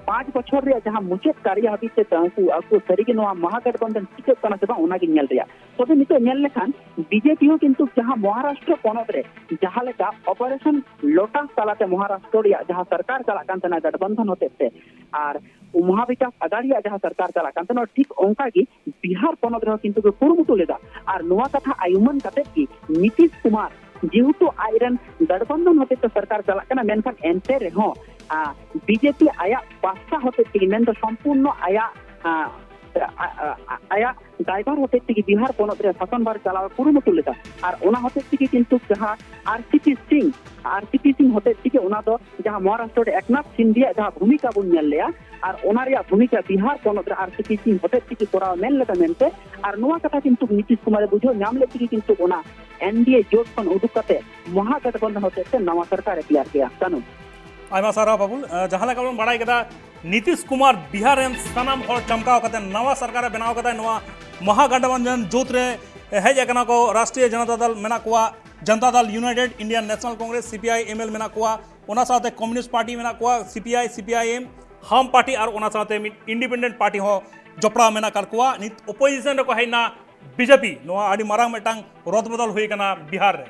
ᱯᱟᱸᱪ ᱵᱚᱪᱷᱚᱨ ᱨᱮᱭᱟᱜ ᱡᱟᱦᱟᱸ ᱢᱩᱪᱟᱹᱫ ᱠᱟᱨᱤᱭᱟ ᱦᱟᱹᱵᱤᱡ ᱛᱮ ᱩᱱᱠᱩ ᱟᱠᱚ ᱥᱟᱹᱨᱤᱜᱮ ᱱᱚᱣᱟ ᱢᱚᱦᱟᱜᱚᱴᱵᱚᱱᱫᱷᱚᱱ ᱴᱤᱠᱟᱹᱜ ᱠᱟᱱᱟ ᱥᱮ ᱵᱟᱝ, ᱚᱱᱟᱜᱮ ᱧᱮᱞ ᱨᱮᱭᱟᱜ᱾ ᱛᱚᱵᱮ ᱱᱤᱛᱚᱜ ᱧᱮᱞ ᱞᱮᱠᱷᱟᱱ ᱵᱤᱡᱮᱯᱤ ᱦᱚᱸ ᱠᱤᱱᱛᱩ ᱡᱟᱦᱟᱸ ᱢᱚᱦᱟᱨᱟᱥᱴᱨᱚ ᱯᱚᱱᱚᱛ ᱨᱮ ᱡᱟᱦᱟᱸ ᱞᱮᱠᱟ ᱚᱯᱟᱨᱮᱥᱚᱱ ᱞᱳᱴᱟᱥ ᱛᱟᱞᱟᱛᱮ ᱢᱚᱦᱟᱨᱟᱥᱴᱨᱚ ᱨᱮᱭᱟᱜ ᱡᱟᱦᱟᱸ ᱥᱚᱨᱠᱟᱨ ᱪᱟᱞᱟᱜ ᱠᱟᱱ ᱛᱟᱦᱮᱱᱟ ᱜᱚᱴᱵᱚᱱᱫᱷᱚᱱ ᱦᱚᱛᱮᱡ ᱛᱮ, ᱟᱨ ᱢᱚᱦᱟᱵᱤᱠᱟᱥ ᱟᱜᱟᱲᱤᱭᱟᱜ ᱡᱟᱦᱟᱸ ᱥᱚᱨᱠᱟᱨ ᱪᱟᱞᱟᱜ ᱠᱟᱱ ᱛᱟᱦᱮᱱᱟ, ᱴᱷᱤᱠ ᱚᱱᱠᱟ ᱜᱮ ᱵᱤᱦᱟᱨ ᱯᱚᱱᱚᱛ ᱨᱮᱦᱚᱸ ᱠᱤᱱᱛᱩ ᱠᱚ ᱠᱩᱨᱩᱢᱩᱴᱩ ᱞᱮᱫᱟ᱾ ᱟᱨ ᱱᱚᱣᱟ ᱠᱟᱛᱷᱟ ᱟᱭᱩᱢᱟᱹᱱ ᱠᱟᱛᱮ ᱜᱮ ᱱᱤᱛᱤᱥ ᱠᱩᱢᱟᱨ, ᱡᱮᱦᱮᱛᱩ ᱟᱡᱨᱮᱱ ᱜᱚᱴᱵᱚᱱᱫᱷᱚᱱ ᱦᱚᱛᱮᱡ ᱛᱮ ᱥᱚᱨᱠᱟᱨ ᱪᱟᱞᱟᱜ ᱠᱟᱱᱟ, ᱢᱮᱱᱠᱷᱟᱱ ᱮᱱᱛᱮ ᱨᱮᱦᱚᱸ, ᱟ, ᱵᱤᱡᱮᱯᱤ ᱟᱭᱟᱜ ᱯᱟᱥᱛᱟ ᱦᱚᱛᱮᱡ ᱛᱮᱜᱮ, ᱢᱮᱱᱫᱚ ᱥᱚᱢᱯᱩᱨᱱᱚ ᱟᱭᱟᱜ, ᱟ, ᱟ, ᱟ, ᱟ, ᱟᱭᱟᱜ ᱫᱟᱭᱵᱷᱟᱨ ᱦᱚᱛᱮᱡ ᱛᱮᱜᱮ ᱵᱤᱦᱟᱨ ᱯᱚᱱᱚᱛ ᱨᱮ ᱥᱟᱥᱚᱱ ᱵᱷᱟᱨ ᱪᱟᱞᱟᱣ ᱠᱩᱨᱩᱢᱩᱴᱩ ᱞᱮᱫᱟ᱾ ᱟᱨ ᱚᱱᱟ ᱦᱚᱛᱮᱡ ᱛᱮᱜᱮ ᱠᱤᱱᱛᱩ ᱡᱟᱦᱟᱸ ᱟᱨᱥᱤᱯᱤ ᱥᱤᱝ, ᱟᱨᱥᱤᱯᱤ ᱥᱤᱝ ᱦᱚᱛᱮᱡ ᱛᱮᱜᱮ ᱚᱱᱟ ᱫᱚ ᱡᱟᱦᱟᱸ ᱢᱚᱦᱟᱨᱟᱥᱴᱨᱚ ᱨᱮ ᱮᱠᱱᱟᱛᱷ ᱥᱤᱱᱫᱷᱤᱭᱟᱜ ᱡᱟᱦᱟᱸ ᱵᱷᱩᱢᱤᱠᱟ ᱵᱚᱱ ᱧᱮᱞ ᱞᱮᱭᱟ, ᱟᱨ ᱚᱱᱟ ᱨᱮᱭᱟᱜ ᱵᱷᱩᱢᱤᱠᱟ ᱵᱤᱦᱟᱨ ᱯᱚᱱᱚᱛ ᱨᱮ ᱟᱨᱥᱤᱯᱤ ᱥᱤᱝ ᱦᱚᱛᱮᱡ ᱛᱮᱜᱮ ᱠᱚᱨᱟᱣ ᱢᱮᱱ ᱞᱮᱫᱟ ᱢᱮᱱᱛᱮ, ᱟᱨ ᱱᱚᱣᱟ ᱠᱟᱛᱷᱟ ᱠᱤᱱᱛᱩ ᱱᱤᱛᱤᱥ ᱠᱩᱢᱟᱨ ᱮ ᱵᱩᱡᱷᱟᱹᱣ ᱧᱟᱢ ᱞᱮᱫ ᱛᱮᱜᱮ ᱠᱤᱱᱛᱩ ᱚᱱᱟ ᱮᱱᱰᱤᱮ ᱡᱳᱴ ᱠᱷᱚᱱ ᱩᱰᱩᱠ ᱠᱟᱛᱮ ᱢᱚᱦᱟᱜᱚᱴᱵᱚᱱᱫᱷᱚᱱ ᱦᱚᱛᱮᱡ ᱛᱮ ᱱᱟᱣᱟ ᱥᱚᱨᱠᱟᱨ ᱮ ᱛᱮᱭᱟᱨ ᱠᱮᱜᱼᱟ᱾ ᱠᱟᱹᱱᱩ᱾ ᱟᱭᱢᱟ ᱥᱟᱨᱦᱟᱣ ᱵᱟᱵᱩᱞ᱾ ᱟᱸ, ᱡᱟᱦᱟᱸ ᱞᱮᱠᱟ ᱵᱚᱱ ᱵᱟᱲᱟᱭ ᱠᱮᱫᱟ, ᱱᱤᱛᱤᱥ ᱠᱩᱢᱟᱨ ᱵᱤᱦᱟᱨ ᱨᱮᱱ ᱥᱟᱱᱟᱢ ᱦᱚᱲ ᱪᱟᱢᱴᱟᱣ ᱠᱟᱛᱮ ᱱᱟᱣᱟ ᱥᱚᱨᱠᱟᱨ ᱮ ᱵᱮᱱᱟᱣ ᱠᱟᱫᱟ᱾ ᱱᱚᱣᱟ ᱢᱚᱦᱟᱜᱚᱴᱵᱚᱱᱫᱷᱚᱱ ᱡᱳᱴ ᱨᱮ ᱦᱮᱡ ᱟᱠᱟᱱᱟ ᱠᱚ ᱨᱟᱥᱴᱨᱤᱭᱚ ᱡᱚᱱᱚᱛᱟ ᱫᱚᱞ ᱢᱮᱱᱟᱜ ᱠᱚᱣᱟ, Janata Dal United, Indian National Congress, CPI M L ᱢᱮᱱᱟᱜ ᱠᱚᱣᱟ, ᱚᱱᱟ ᱥᱟᱶᱛᱮ ᱠᱚᱢᱭᱩᱱᱤᱥᱴ ᱯᱟᱨᱴᱤ ᱢᱮᱱᱟᱜ ᱠᱚᱣᱟ, ᱥᱤᱯᱤᱟᱭ, ᱥᱤᱯᱤᱟᱭ ᱮᱢ, ᱦᱟᱢ ᱯᱟᱨᱴᱤ ᱟᱨ ᱚᱱᱟ ᱥᱟᱶᱛᱮ ᱢᱤᱫ ᱤᱱᱰᱤᱯᱮᱱᱰᱮᱱᱴ ᱯᱟᱨᱴᱤ ᱦᱚᱸ ᱡᱚᱯᱲᱟᱣ ᱢᱮᱱᱟᱜ ᱟᱠᱟᱫ ᱠᱚᱣᱟ᱾ ᱱᱤᱛ ᱚᱯᱳᱡᱤᱥᱚᱱ ᱨᱮᱠᱚ ᱦᱮᱡ ᱮᱱᱟ ᱵᱤᱡᱮᱯᱤ᱾ ᱱᱚᱣᱟ ᱟᱹᱰᱤ ᱢᱟᱨᱟᱝ ᱢᱤᱫᱴᱟᱝ ᱨᱚᱫ ᱵᱚᱫᱚᱞ ᱦᱩᱭ ᱟᱠᱟᱱᱟ ᱵᱤᱦᱟᱨ ᱨᱮ᱾